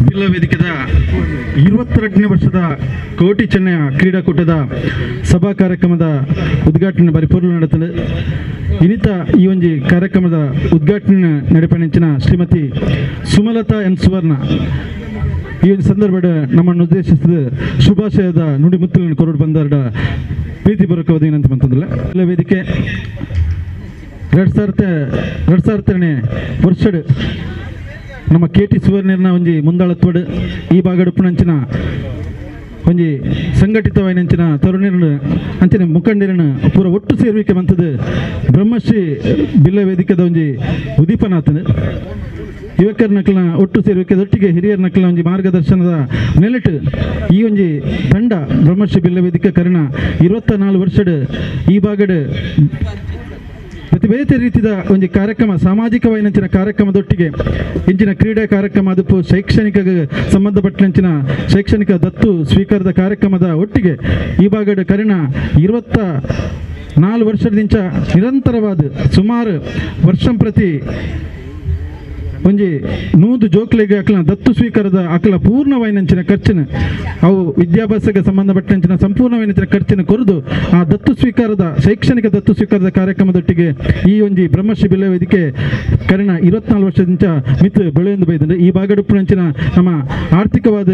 ಬಿಲ್ಲ ವೇದಿಕೆದ 22ನೇ ವರ್ಷದ ಕೋಟಿ ಚೆನ್ನಯ ಕ್ರೀಡಾಕೂಟದ ಸಭಾ ಕಾರ್ಯಕ್ರಮದ ಉದ್ಘಾಟನೆ ಬರಿಪೂರ್ಣ ನಡೆತದೆ. ಇನ್ನಿತ ಈ ಒಂಜಿ ಕಾರ್ಯಕ್ರಮದ ಉದ್ಘಾಟನೆ ನಡೆಪಣಿಂಚಿನ ಶ್ರೀಮತಿ ಸುಮಲತಾ ಎನ್ ಸುವರ್ಣ ಈ ಒಂದು ಸಂದರ್ಭದ ನಮ್ಮನ್ನು ಉದ್ದೇಶಿಸಿದ ಶುಭಾಶಯದ ನುಡಿ ಮುತ್ತುಗಳನ್ನು ಕೊರಡು ಬಂದರಡ ಪ್ರೀತಿ ಬರಕೋದು ಏನಂತ ಬಂತಂದಿಲ್ಲ. ವೇದಿಕೆ 2000ನೇ ವರ್ಷದ ನಮ್ಮ ಕೆ ಟಿ ಸುವರ್ಣನ ಒಂಜಿ ಮುಂದಾಳತ್ವಡು ಈ ಭಾಗಡುಪ್ಪುನಂಚಿನ ಒಂಜಿ ಸಂಘಟಿತವಾಯಿನಂಚಿನ ತರುಣರನ್ನು ಅಂಚಿನ ಮುಖಂಡರನ್ನು ಪೂರ ಒಟ್ಟು ಸೇರುವಿಕೆ ಮಂತದ್ದು ಬ್ರಹ್ಮಶ್ರೀ ಬಿಲ್ಲ ವೇದಿಕೆದ ಒಂಜಿ ಉದೀಪನಾಥನ ಯುವಕರ ನಕಲಿನ ಒಟ್ಟು ಸೇರುವಿಕೆ ಒಟ್ಟಿಗೆ ಹಿರಿಯರ ನಕಲಿನ ಒಂಜಿ ಮಾರ್ಗದರ್ಶನದ ನೆಲೆಟು ಈ ಒಂಜಿ ತಂಡ ಬ್ರಹ್ಮಶ್ರೀ ಬಿಲ್ಲ ವೇದಿಕೆ ಕರ್ಣ 24 ವರ್ಷದ ಈ ಭಾಗಡು ಪ್ರತಿ ಬೇರೆ ರೀತಿಯ ಒಂದು ಕಾರ್ಯಕ್ರಮ ಸಾಮಾಜಿಕವಾಯಿನಂಚಿನ ಕಾರ್ಯಕ್ರಮದೊಟ್ಟಿಗೆ ಇಂಚಿನ ಕ್ರೀಡಾ ಕಾರ್ಯಕ್ರಮ ಅದಕ್ಕೂ ಶೈಕ್ಷಣಿಕ ಸಂಬಂಧಪಟ್ಟಂಚಿನ ಶೈಕ್ಷಣಿಕ ದತ್ತು ಸ್ವೀಕಾರದ ಕಾರ್ಯಕ್ರಮದ ಒಟ್ಟಿಗೆ ಈ ಭಾಗದ ಕರಿಣ 24 ವರ್ಷದಿಂದ ನಿರಂತರವಾದ ಸುಮಾರು ವರ್ಷಂ ಪ್ರತಿ ಒಂಜಿ 100 ಜೋಕ್ಲೆಗ್ ಅಕ್ಲ ದತ್ತು ಸ್ವೀಕಾರದ ಅಕ್ಲ ಪೂರ್ಣವಾಯಿನಂಚಿನ ಖರ್ಚಿನ ಅವು ವಿದ್ಯಾಭ್ಯಾಸಕ್ಕೆ ಸಂಬಂಧಪಟ್ಟಂಚಿನ ಸಂಪೂರ್ಣವಾಯಿನಂಚಿನ ಖರ್ಚಿನ ಕೊರದು ಆ ದತ್ತು ಸ್ವೀಕಾರದ ಶೈಕ್ಷಣಿಕ ದತ್ತು ಸ್ವೀಕಾರದ ಕಾರ್ಯಕ್ರಮದೊಟ್ಟಿಗೆ ಈ ಒಂಜಿ ಬ್ರಹ್ಮಶ್ರೀ ಬಿಲ್ಲವ ವೇದಿಕೆ ಕರಿನ 24 ವರ್ಷದಿಂದ ಮಿತ್ ಬೆಳೆಯೊಂದು ಬೈದಂದ್ರೆ ಈ ಭಾಗಡುಪ್ಪುನಂಚಿನ ನಮ್ಮ ಆರ್ಥಿಕವಾದ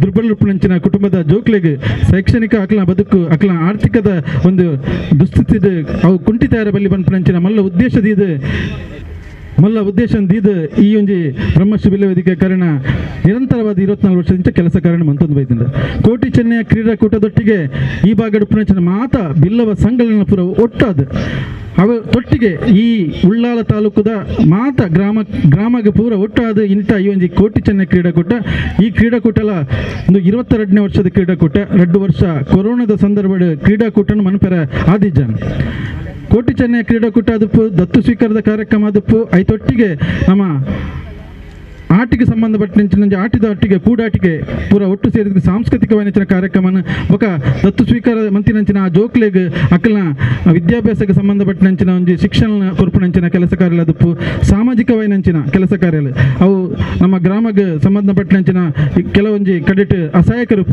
ದುರ್ಬಲರುಪ್ಪುನಂಚಿನ ಕುಟುಂಬದ ಜೋಕ್ಲೆಗ್ ಶೈಕ್ಷಣಿಕ ಅಕ್ಲ ಬದುಕು ಅಕ್ಲ ಆರ್ಥಿಕದ ಒಂದು ದುಸ್ಥಿತಿ ಅವು ಕುಂಠಿತ ಬಲ್ಲಿ ಬಂಪುನಂಚಿನ ಮಲ್ಲ ಉದ್ದೇಶದ ಇದು ಮಲ್ಲ ಉದ್ದೇಶ ದೀದ ಈ ಒಂಜಿ ಬ್ರಹ್ಮಶ್ರೀ ಬಿಲ್ಲವ ವೇದಿಕೆ ಕಾರಣ ನಿರಂತರವಾದ 24 ವರ್ಷದಿಂದ ಕೆಲಸ ಕಾರಣ ಮಂತೊಂದು ಬೈದಿಂದ ಕೋಟಿ ಚೆನ್ನಯ ಕ್ರೀಡಾಕೂಟದೊಟ್ಟಿಗೆ ಈ ಭಾಗಡುಪ್ಪುನಂಚಿನ ಮಾತ ಬಿಲ್ಲವ ಸಂಘಗಳನ್ನ ಪೂರ ಒಟ್ಟಾದ ಅವ ತೊಟ್ಟಿಗೆ ಈ ಉಳ್ಳಾಲ ತಾಲೂಕುದ ಮಾತ ಗ್ರಾಮ ಗ್ರಾಮಗೆ ಪೂರ ಒಟ್ಟಾದ ಇಂಥ ಈ ಒಂಜಿ ಕೋಟಿ ಚೆನ್ನೈ ಕ್ರೀಡಾಕೂಟ. ಈ ಕ್ರೀಡಾಕೂಟಲ ಒಂದು 22ನೇ ವರ್ಷದ ಕ್ರೀಡಾಕೂಟ. 2 ವರ್ಷ ಕೊರೋನಾದ ಸಂದರ್ಭ ಕ್ರೀಡಾಕೂಟನ ಮನಪೆರ ಆದಿಜಾನ್ ಕೋಟಿ ಚೆನ್ನೈ ಕ್ರೀಡಾಕೂಟ ಅದಪ್ಪು ದತ್ತು ಸ್ವೀಕಾರದ ಕಾರ್ಯಕ್ರಮ ಅದಪ್ಪು ಐತೊಟ್ಟಿಗೆ ನಮ್ಮ ಆಟಿಗೆ ಸಂಬಂಧಪಟ್ಟ ಆಟಿದ ಒಟ್ಟಿಗೆ ಕೂಡಾಟಿಗೆ ಪೂರ ಒಟ್ಟು ಸೇರಿದ ಸಾಂಸ್ಕೃತಿಕವಾದ ಕಾರ್ಯಕ್ರಮನ ಬೊಕ ದತ್ತು ಸ್ವೀಕಾರ ಮಂತಿನಂಚಿನ ಆ ಜೋಕ್ಲೆಗ್ ಅಕ್ಕಲ್ನ ವಿದ್ಯಾಭ್ಯಾಸಕ್ಕೆ ಸಂಬಂಧಪಟ್ಟಂಚಿನ ಒಂಜಿ ಶಿಕ್ಷಣ ಕೊರ್ಪುನಂಚಿನ ಕೆಲಸ ಕಾರ್ಯ ಅದಪ್ಪು ಸಾಮಾಜಿಕವಾಯಿನಂಚಿನ ಕೆಲಸ ಕಾರ್ಯ ಅವು ನಮ್ಮ ಗ್ರಾಮಕ್ಕೆ ಸಂಬಂಧಪಟ್ಟಂಚಿನ ಕೆಲವೊಂಜಿ ಕಡೆಟ್ ಅಸಹಾಯಕರು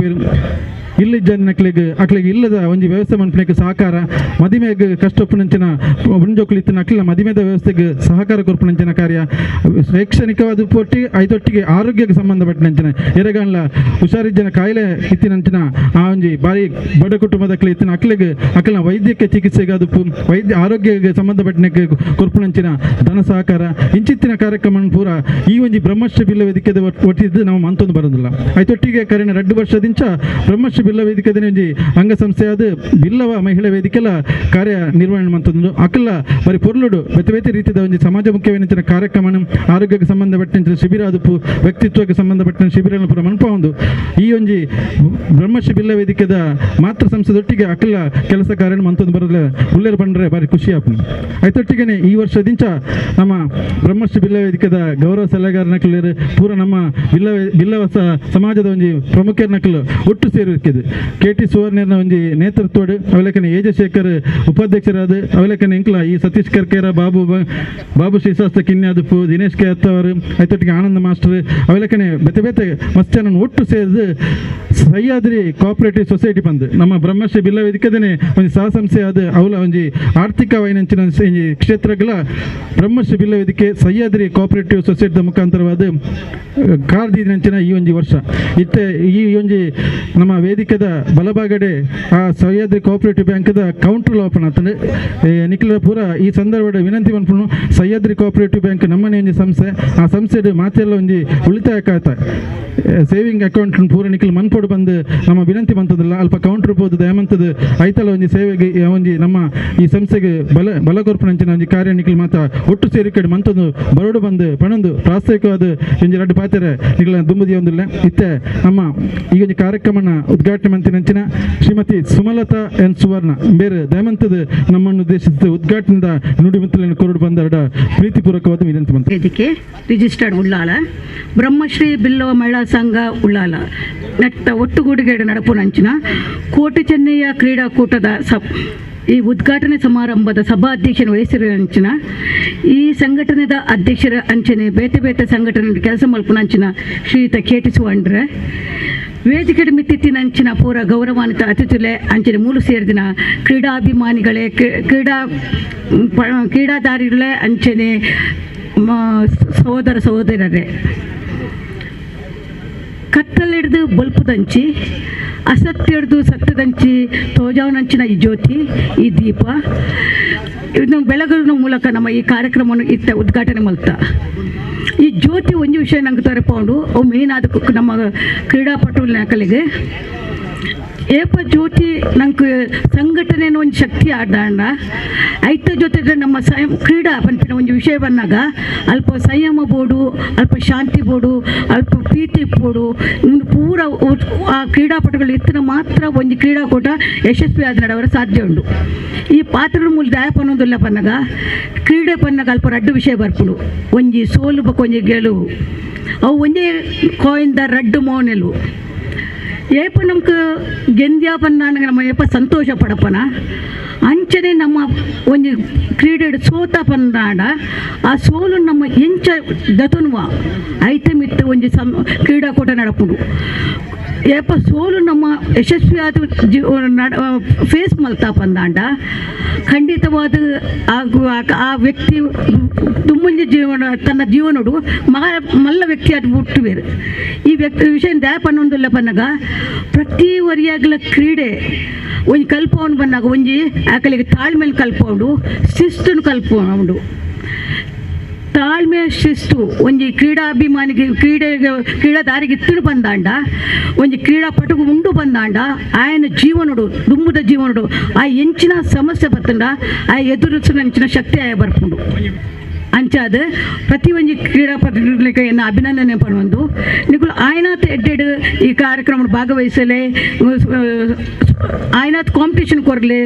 ಇಲ್ಲಿ ಜನಕ್ಲಿಗೆ ಅಕ್ಲಿಗೆ ಇಲ್ಲದ ಒಂಜಿ ವ್ಯವಸ್ಥೆ ಮನ್ಪುನಕ್ಕೆ ಸಹಕಾರ ಮದಿಮೆಗೆ ಕಷ್ಟಪ್ಪುನಂಚಿನ ಉಂಜೋಕ್ಲಿತ್ತಿನ ಅಕ್ಲಿನ ಮದಿಮೆದ ವ್ಯವಸ್ಥೆಗೆ ಸಹಕಾರ ಕೊರ್ಪುನಂಚಿನ ಕಾರ್ಯ ಶೈಕ್ಷಣಿಕವಾದ ಪೊಟ್ಟಿ ಐತೊಟ್ಟಿಗೆ ಆರೋಗ್ಯಕ್ಕೆ ಸಂಬಂಧಪಟ್ಟಂಚಿನ ಎರೆಗಣ್ಲ ಹುಷಾರಿಜ್ಜನ ಕಾಯಿಲೆ ಇತ್ತಿನಂಚಿನ ಆ ಒಂಜಿ ಬಾರಿ ಬಡ ಕುಟುಂಬದ ಅಕ್ಲಿ ಇತ್ತಿನ ಅಕ್ಲಿಗೆ ಅಕ್ಲಿನ ವೈದ್ಯಕ್ಕೆ ಚಿಕಿತ್ಸೆಗೆ ಅದು ವೈದ್ಯ ಆರೋಗ್ಯಕ್ಕೆ ಸಂಬಂಧಪಟ್ಟನಕ್ಕೆ ಕೊರ್ಪುನಂಚಿನ ಧನ ಸಹಕಾರ ಇಂಚಿತ್ತಿನ ಕಾರ್ಯಕ್ರಮ ಪೂರ ಈ ಒಂಜಿ ಬ್ರಹ್ಮಶ್ರೀ ಬಿಲ್ಲ ವೇದಿಕೆದ ಒಟ್ಟಿದ್ದು ನಾವು ಮಂತೊಂದು ಬರೋದಿಲ್ಲ. ಐತೊಟ್ಟಿಗೆ ಕರಿನ 2 ವರ್ಷದಿಂಚ ಬ್ರಹ್ಮಶ್ರೀ ಬಿಲ್ಲ ವೇದಿಕೆ ಒಂಜಿ ಅಂಗಸಂಸ್ಥೆಯಾದ ಬಿಲ್ಲವ ಮಹಿಳಾ ವೇದಿಕೆಲ ಕಾರ್ಯ ನಿರ್ವಹಣೆ ಮಂತೊಂದು ಅಕಲ ಬರಿ ಪೊರ್ಲುಡು ಬೇತೆ ಬೇತೆ ರೀತಿಯ ಒಂಜಿ ಸಮಾಜ ಮುಖ್ಯವೇನಂಚಿನ ಕಾರ್ಯಕ್ರಮ ಆರೋಗ್ಯಕ್ಕೆ ಸಂಬಂಧಪಟ್ಟಂಚಿನ ಶಿಬಿರ ಅದಪ್ಪು ವ್ಯಕ್ತಿತ್ವಕ್ಕೆ ಸಂಬಂಧಪಟ್ಟ ಶಿಬಿರ ಪೂರ ಮನ್ಪೊಂದು ಈ ಒಂಜಿ ಬ್ರಹ್ಮಶ್ರೀ ಬಿಲ್ಲ ವೇದಿಕೆದ ಮಾತೃ ಸಂಸ್ಥೆದೊಟ್ಟಿಗೆ ಅಕಲ ಕೆಲಸ ಕಾರ್ಯ ಮಂತೊಂದು ಬರಲ್ಲ ಉಳ್ಳೇರು ಬಂದ್ರೆ ಬಾರಿ ಖುಷಿ ಆಪುಂಡು. ಐತೊಟ್ಟಿಗೆನೆ ಈ ವರ್ಷದಿಂಚ ನಮ್ಮ ಬ್ರಹ್ಮಶ್ರೀ ಬಿಲ್ಲ ವೇದಿಕೆದ ಗೌರವ ಸಲಹೆಗಾರನಕ್ಲೇರು ಪೂರ ನಮ್ಮ ಬಿಲ್ಲವ ಸಮಾಜದ ಒಂಜಿ ಪ್ರಮುಖರನಕ್ಲು ಒಟ್ಟು ಸೇರುವಿಕೆ ಕೆ ಟಿ ಸುವರ್ಣನ ಒಂಜಿ ನೇತೃತ್ವಡು ಅವಲೇಖನ ಏಜಶೇಖರ್ ಉಪಾಧ್ಯಕ್ಷರಾದ ಅವಲೇಖನ ಇಂಕ್ಲ ಈ ಸತೀಶ್ ಕರ್ಕೇರ ಬಾಬು ಬಾಬು ಶ್ರೀಶಾಸ್ತ್ರ ಕಿನ್ಯಾದಪ್ಪು ದಿನೇಶ್ ಕೆ ಅತ್ತವರು ಐತೊಟ್ಟಿಗೆ ಆನಂದ ಮಾಸ್ಟರ್ ಅವಲೇಖನೆ ಬೇತೆ ಬೇತೆ ಮಸ್ತ್ ಒಟ್ಟು ಸೇರಿದು ಸಹ್ಯಾದ್ರಿ ಕೋಆಪರೇಟಿವ್ ಸೊಸೈಟಿ ಬಂದು ನಮ್ಮ ಬ್ರಹ್ಮಶ್ರೀ ಬಿಲ್ಲ ವೇದಿಕೆದನೆ ಒಂಜಿ ಸಹಸಂಸ್ಥೆ ಆದ ಅವಲ ಒಂಜಿ ಆರ್ಥಿಕ ವೈನಂಚಿನ ಕ್ಷೇತ್ರಗಳ ಬ್ರಹ್ಮಶ್ರೀ ಬಿಲ್ಲ ವೇದಿಕೆ ಸಹ್ಯಾದ್ರಿ ಕೋಆಪರೇಟಿವ್ ಸೊಸೈಟಿದ ಮುಖಾಂತರವಾದ ಕಾರ್ದಿನಂಚಿನ ಈ ಒಂಜಿ ವರ್ಷ ಇತ್ತೆ ಈ ಒಂಜಿ ನಮ್ಮ ವೇದಿಕೆದ ಬಲಭಾಗಡೆ ಆ ಸಹ್ಯಾದ್ರಿ ಕೋಆಪರೇಟಿವ್ ಬ್ಯಾಂಕ್ದ ಕೌಂಟರ್ ಓಪನ್ ಆತಂದ್ರೆ ನಿಖಿಲ ಪೂರ ಈ ಸಂದರ್ಭದ ವಿನಂತಿ ಮನ್ಪುನು ಸಹ್ಯಾದ್ರಿ ಕೋಆಪರೇಟಿವ್ ಬ್ಯಾಂಕ್ ನಮ್ಮನೆ ಒಂಜಿ ಸಂಸ್ಥೆ ಆ ಸಂಸ್ಥೆ ಮಾತೆಲ್ಲ ಒಂಜಿ ಉಳಿತಾಯ ಖಾತೆ ಸೇವಿಂಗ್ ಅಕೌಂಟ್ ಪೂರ ನಿಖಿಲ್ ಮನ್ಪೋಡು ಬಂದು ನಮ್ಮ ವಿನಂತಿ ಬಂತದಲ್ಲ ಅಲ್ಪ ಕೌಂಟರ್ ಪೋದು ದಯಮಂತದ ಐತಲ ಒಂಜಿ ಸೇವೆಗೆ ಒಂಜಿ ನಮ್ಮ ಈ ಸಂಸ್ಥೆಗೆ ಬಲ ಬಲಗೊರ್ಪುನಂಚಿನ ಒಂಜಿ ಕಾರ್ಯ ನಿಖಿಲ್ ಮಾತ ಒಟ್ಟು ಸೇರಿಕಡೆ ಮಂತೊಂದು ಬರೋಡು ಬಂದು ಪಣೊಂದು ಪ್ರಾಸ್ತಾವಿಕವಾದ ಒಂಜಿ ರಡ್ಡು ಪಾತ್ರೆ ನಿಖಿಲ ದುಂಬುದಿ ಒಂದಿಲ್ಲ. ಇತ್ತೆ ನಮ್ಮ ಈ ಒಂಜಿ ಕಾರ್ಯಕ್ರಮನ ಉದ್ಘಾಟನೆ ಮಂತಿನಂಚಿನ ಶ್ರೀಮತಿ ಸುಮಲತಾ ಎನ್ ಸುವರ್ಣ ಬೇರೆ ದಯಮಂತದ ನಮ್ಮನ್ನು ಉದ್ದೇಶಿಸಿದ ಉದ್ಘಾಟನೆದ ನುಡಿಮುತ್ತಲನ್ನು ಕೊರಡು ಬಂದರಡ ಪ್ರೀತಿಪೂರ್ವಕವಾದ ವಿನಂತಿ ಮಂತ. ವೇದಿಕೆ ರಿಜಿಸ್ಟರ್ಡ್ ಉಳ್ಳಾಲ ಬ್ರಹ್ಮಶ್ರೀ ಬಿಲ್ಲವ ಮಹಿಳಾ ಸಂಘ ಉಳ್ಳಾಲ ನೆಟ್ಟ ಒಟ್ಟುಗೂಡಿಗೆ ನಡಪುನಂಚಿನ ಕೋಟಿ ಚೆನ್ನಯ್ಯ ಕ್ರೀಡಾಕೂಟದ ಈ ಉದ್ಘಾಟನೆ ಸಮಾರಂಭದ ಸಭಾಧ್ಯಕ್ಷನ ವಹಿಸಿರುವ ಈ ಸಂಘಟನೆದ ಅಧ್ಯಕ್ಷರ ಅಂಚನೆ ಬೇತೆ ಬೇತೆ ಸಂಘಟನೆ ಕೆಲಸ ಮಲ್ಪುನಂಚಿನ ಶ್ರೀಯುತ ಕೆ ಟಿ ಸುವಂಡ್ರೆ ವೇದಿಕೆ ಮಿತ್ತಿತ್ತಿನಂಚಿನ ಪೂರ ಗೌರವಾನ್ವಿತ ಅತಿಥಿಲೆ ಅಂಚನೆ ಮೂಲು ಸೇರಿದಿನ ಕ್ರೀಡಾಭಿಮಾನಿಗಳೇ ಕ್ರೀಡಾಧಾರಿಗಳೇ ಅಂಚನೆ ಸಹೋದರ ಸಹೋದರರೇ, ಕತ್ತಲಿಡ್ದು ಬಲ್ಪುದಂಚಿ ಅಸತ್ಯ ಹಿಡ್ದು ಸತ್ಯದಂಚಿ ತೋಜಾವನಂಚಿನ ಈ ಜ್ಯೋತಿ ಈ ದೀಪ ಇದನ್ನು ಬೆಳಗಿನ ಮೂಲಕ ನಮ್ಮ ಈ ಕಾರ್ಯಕ್ರಮವನ್ನು ಇತ್ತ ಉದ್ಘಾಟನೆ ಮಲ್ತ ಈ ಜ್ಯೋತಿ ಒಂಜಿ ವಿಷಯ ನಂಗೆ ತರಪೌಂಡು ಅವು ಮೇನ್ ಆದ ನಮ್ಮ ಕ್ರೀಡಾಪಟು ನಕಲಿಗೆ ಏಪ ಜ್ಯೋತಿ ನಂಗೆ ಸಂಘಟನೆ ಒಂದು ಶಕ್ತಿ ಆದಾಂಡ ಐತ ಜೊತೆ ನಮ್ಮ ಸಂಯಮ ಕ್ರೀಡಾ ಪನ್ಪಿನ ಒಂದು ವಿಷಯ ಬಂದಾಗ ಅಲ್ಪ ಸಂಯಮ ಬೋಡು, ಅಲ್ಪ ಶಾಂತಿ ಬೋಡು, ಅಲ್ಪ ಪ್ರೀತಿ ಬೋಡು, ಇನ್ನು ಪೂರ ಆ ಕ್ರೀಡಾಪಟುಗಳು ಇತ್ತಿನ ಮಾತ್ರ ಒಂದು ಕ್ರೀಡಾಕೂಟ ಯಶಸ್ವಿ ಆದ ನಡವರ ಸಾಧ್ಯ ಉಂಡು. ಈ ಪಾತ್ರದ ಮೂಲ ದಾಯ ಪನ್ನೊಂದುಲ್ಲ ಪನ್ನಗ ಕ್ರೀಡೆ ಪನ್ನಗ ಅಲ್ಪ ರಡ್ಡು ವಿಷಯ ಬರ್ಪುಡು, ಒಂಜಿ ಸೋಲು ಬೊಕ ಒಂಜಿ ಗೆಲುವು, ಅವು ಒಂಜೇ ಕಾಯಿಂದ ರಡ್ಡು ಮೋನೆಲು. ಏಪ ನಮ್ಗೆ ಗೆಂದ್ಯಾಪನ್ನ ನಮ್ಮ ಏಪ ಸಂತೋಷ ಪಡಪನ ಅಂಚ ಅಂಚನೆ ನಮ್ಮ ಒಂಜಿ ಕ್ರೀಡೆ ಸೋತ ಪಂದಾಂಡ ಆ ಸೋಲು ನಮ್ಮ ಎಂಚ ದತುನುವ ಐತೆ ಮಿತ್ತು ಒಂಜಿ ಸಮ್ ಕ್ರೀಡಾಕೂಟ ನಡಪುಂಡು. ಏಪ ಸೋಲು ನಮ್ಮ ಯಶಸ್ವಿಯಾದ ಜೀವ ಫೇಸ್ ಮಲ್ತಾ ಪಂದಾಂಡ ಖಂಡಿತವಾದ ಆ ವ್ಯಕ್ತಿ ದುಮ್ಮುಂಜಿ ಜೀವನ ತನ್ನ ಜೀವನಡು ಮಲ್ಲ ವ್ಯಕ್ತಿ ಅದು ಹುಟ್ಟುವೇರು. ಈ ವ್ಯಕ್ತಿ ವಿಷಯ ದ್ಯಾಪ ಅನ್ನೊಂದುಲ್ಲ ಪನ್ನಗ ಪ್ರತಿ ವರಿಯಾಗಲ ಕ್ರೀಡೆ ಒಂಜಿ ಕಲ್ಪವನು ಬಂದಾಗ ಒಂಜಿ ಆಕಲಿಗೆ ತಾಳ್ಮೆಲಿ ಕಲ್ಪೌಂಡು, ಶಿಸ್ತುನು ಕಲ್ಪೌಂಡು. ತಾಳ್ಮೆ ಶಿಸ್ತು ಒಂಜಿ ಕ್ರೀಡಾಭಿಮಾನಿಗೆ ಕ್ರೀಡೆಗೆ ಕ್ರೀಡಾದಾರಿಗೆ ಇತ್ತಿಡು ಬಂದಾಂಡ ಒಂಜಿ ಕ್ರೀಡಾಪಟುಗು ಉಂಡು ಬಂದಾಂಡ ಆಯನ ಜೀವನಡು ದುಂಬುದ ಜೀವನಡು ಆ ಎಂಚಿನ ಸಮಸ್ಯೆ ಬತ್ತಂಡ ಆ ಎದುರಿಸಿನ ಅಂಚಿನ ಶಕ್ತಿ ಆಯ ಬರ್ಪುಂಡು. ಅಂಚಾದ ಪ್ರತಿ ಒಂಜಿ ಕ್ರೀಡಾಪಟುಗಳಿಗೆ ಎನ್ನ ಅಭಿನಂದನೆ ಪನ್ನುವಂದು ನಿಕುಲು ಆಯನಾತ್ ಎಡ್ಡೆಡ್ ಈ ಕಾರ್ಯಕ್ರಮ ಭಾಗವಹಿಸಲೆ, ಆಯನಾತ್ ಕಾಂಪಿಟೇಷನ್ ಕೊರಲೆ,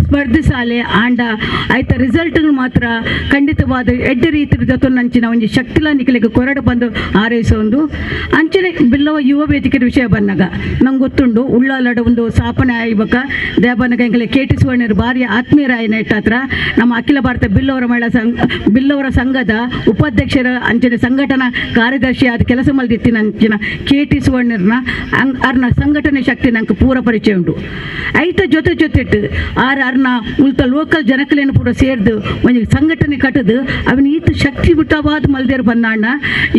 ಸ್ಪರ್ಧಿಸಾಲೆ ಆಂಡ ಆಯ್ತ ರಿಸಲ್ಟ್ ಮಾತ್ರ ಖಂಡಿತವಾದ ಎಡ್ಡೆ ರೀತಿ ನಂಚಿನ ಒಂಜಿ ಶಕ್ತಿಲ ನಿಕಲಿಗೆ ಕೊರಡು ಬಂದು ಆರೈಸೊಂದು. ಅಂಚನೆ ಬಿಲ್ಲವ ಯುವ ವೇದಿಕೆ ವಿಷಯ ಬಂದಾಗ ನಂಗೆ ಗೊತ್ತುಂಡು ಉಳ್ಳಾಲಡ ಒಂದು ಸ್ಥಾಪನೆ ಆಯ್ಬಕ ದೇವನಗ ಎಂಕಲೆ ಕೆ ಟಿ ಸುವರ್ಣರು ಭಾರಿ ಆತ್ಮೀಯರಾಯನ ಇಟ್ಟಾತ್ರ ನಮ್ಮ ಅಖಿಲ ಭಾರತ ಬಿಲ್ಲವರ ಮಹಿಳಾ ಸಂಘ ಬಿಲ್ಲವರ ಸಂಘದ ಉಪಾಧ್ಯಕ್ಷರ ಅಂಚನೆ ಸಂಘಟನಾ ಕಾರ್ಯದರ್ಶಿ ಆದ ಕೆಲಸ ಮಲ್ದಿತ್ತಿನ ಅಂಚಿನ ಕೆ ಟಿ ಸುವರ್ಣರ್ನ ಅರ್ನ ಸಂಘಟನೆ ಶಕ್ತಿ ನಂಗೆ ಪೂರ ಪರಿಚಯ ಉಂಟು. ಐತ ಜೊತೆ ಜೊತೆಟ್ಟು ಆರ್ ಅರ್ನ ಉಲ್ತ ಲೋಕಲ್ ಜನಕಲೇನು ಪೂರ ಸೇರ್ದು ಒಂಜಿ ಸಂಘಟನೆ ಕಟ್ಟದು ಅವನ ಈತ ಶಕ್ತಿ ಬಿಟ್ಟವಾದ ಮಲ್ದೇರು ಬಂದಾಣ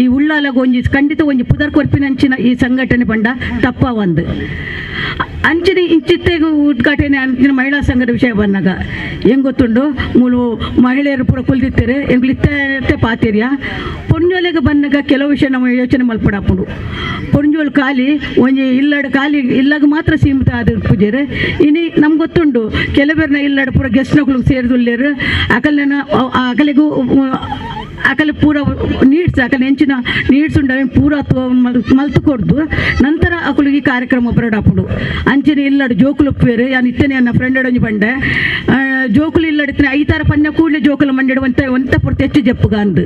ಈ ಉಳ್ಳಾಲಗ ಒಂಜಿ ಖಂಡಿತ ಒಂಜಿ ಪುದರ್ ಕೊರ್ಪಿನಂಚಿನ ಈ ಸಂಘಟನೆ ಬಂಡ ತಪ್ಪ ಒಂದು. ಅಂಚನೆ ಇಂಚಿತ್ತೆಗೂ ಉದ್ಘಾಟನೆ ಅಂಚಿನ ಮಹಿಳಾ ಸಂಘದ ವಿಷಯ ಬಂದಾಗ ಹೆಂಗೆ ಗೊತ್ತುಂಡು ಮೂಲು ಮಹಿಳೆಯರು ಪೂರ ಕುಲ್ದಿತ್ತಾರೆ ಎಂಗ್ಲಿತ್ತೆ ಪಾತಿರ್ಯ ಪೊಂಜೋಲೆಗೆ ಬಂದಾಗ ಕೆಲವು ವಿಷಯ ನಮ್ಮ ಯೋಚನೆ ಮಲ್ಪಡಾಪುಂಡು. ಪೊಂಜೋಲು ಖಾಲಿ ಒಂಜಿ ಇಲ್ಲಡ ಖಾಲಿ ಇಲ್ಲಾಗ ಮಾತ್ರ ಸೀಮಿತ ಆದ ಪೂಜೆರು. ಇನಿ ನಮ್ಗೆ ಗೊತ್ತುಂಡು ಕೆಲವೇರ್ನ ಇಲ್ಲಡ ಪೂರ ಗೆಸ್ಟ್ನಗಳು ಸೇರಿದುಲ್ಲೇರು ಅಕಲ್ನ ಅಕಲಿಗೂ ಅಕಲೆ ಪೂರ ನೀಡ್ಸ್ ಅಕಲೆ ಹೆಂಚಿನ ನೀಡ್ಸ್ ಉಂಡು ಅವೇನು ಪೂರ ಮಲ್ತು ಕೊಡ್ದು ನಂತರ ಅಕುಲು ಈ ಕಾರ್ಯಕ್ರಮ ಬರಡಾಪುಂಡು. ಅಂಚನೆ ಇಲ್ಲಡು ಜೋಕುಲು ಉಪ್ಪೇರು ಯಾನ್ ಇತ್ತನೆ ನನ್ನ ಫ್ರೆಂಡ್ ಒಂಜಿ ಬಂಡೆ ಜೋಕುಲು ಇಲ್ಲಡಿತ್ತನೆ ಐತಾರ ಪನ್ಯ ಕೂಡಲೇ ಜೋಕುಲು ಮಂಡೆಡು ಒಂತ ಒಂತ ಪೂರ್ತಿ ಹೆಚ್ಚು ಜಪ್ಪುಗ ಅಂದು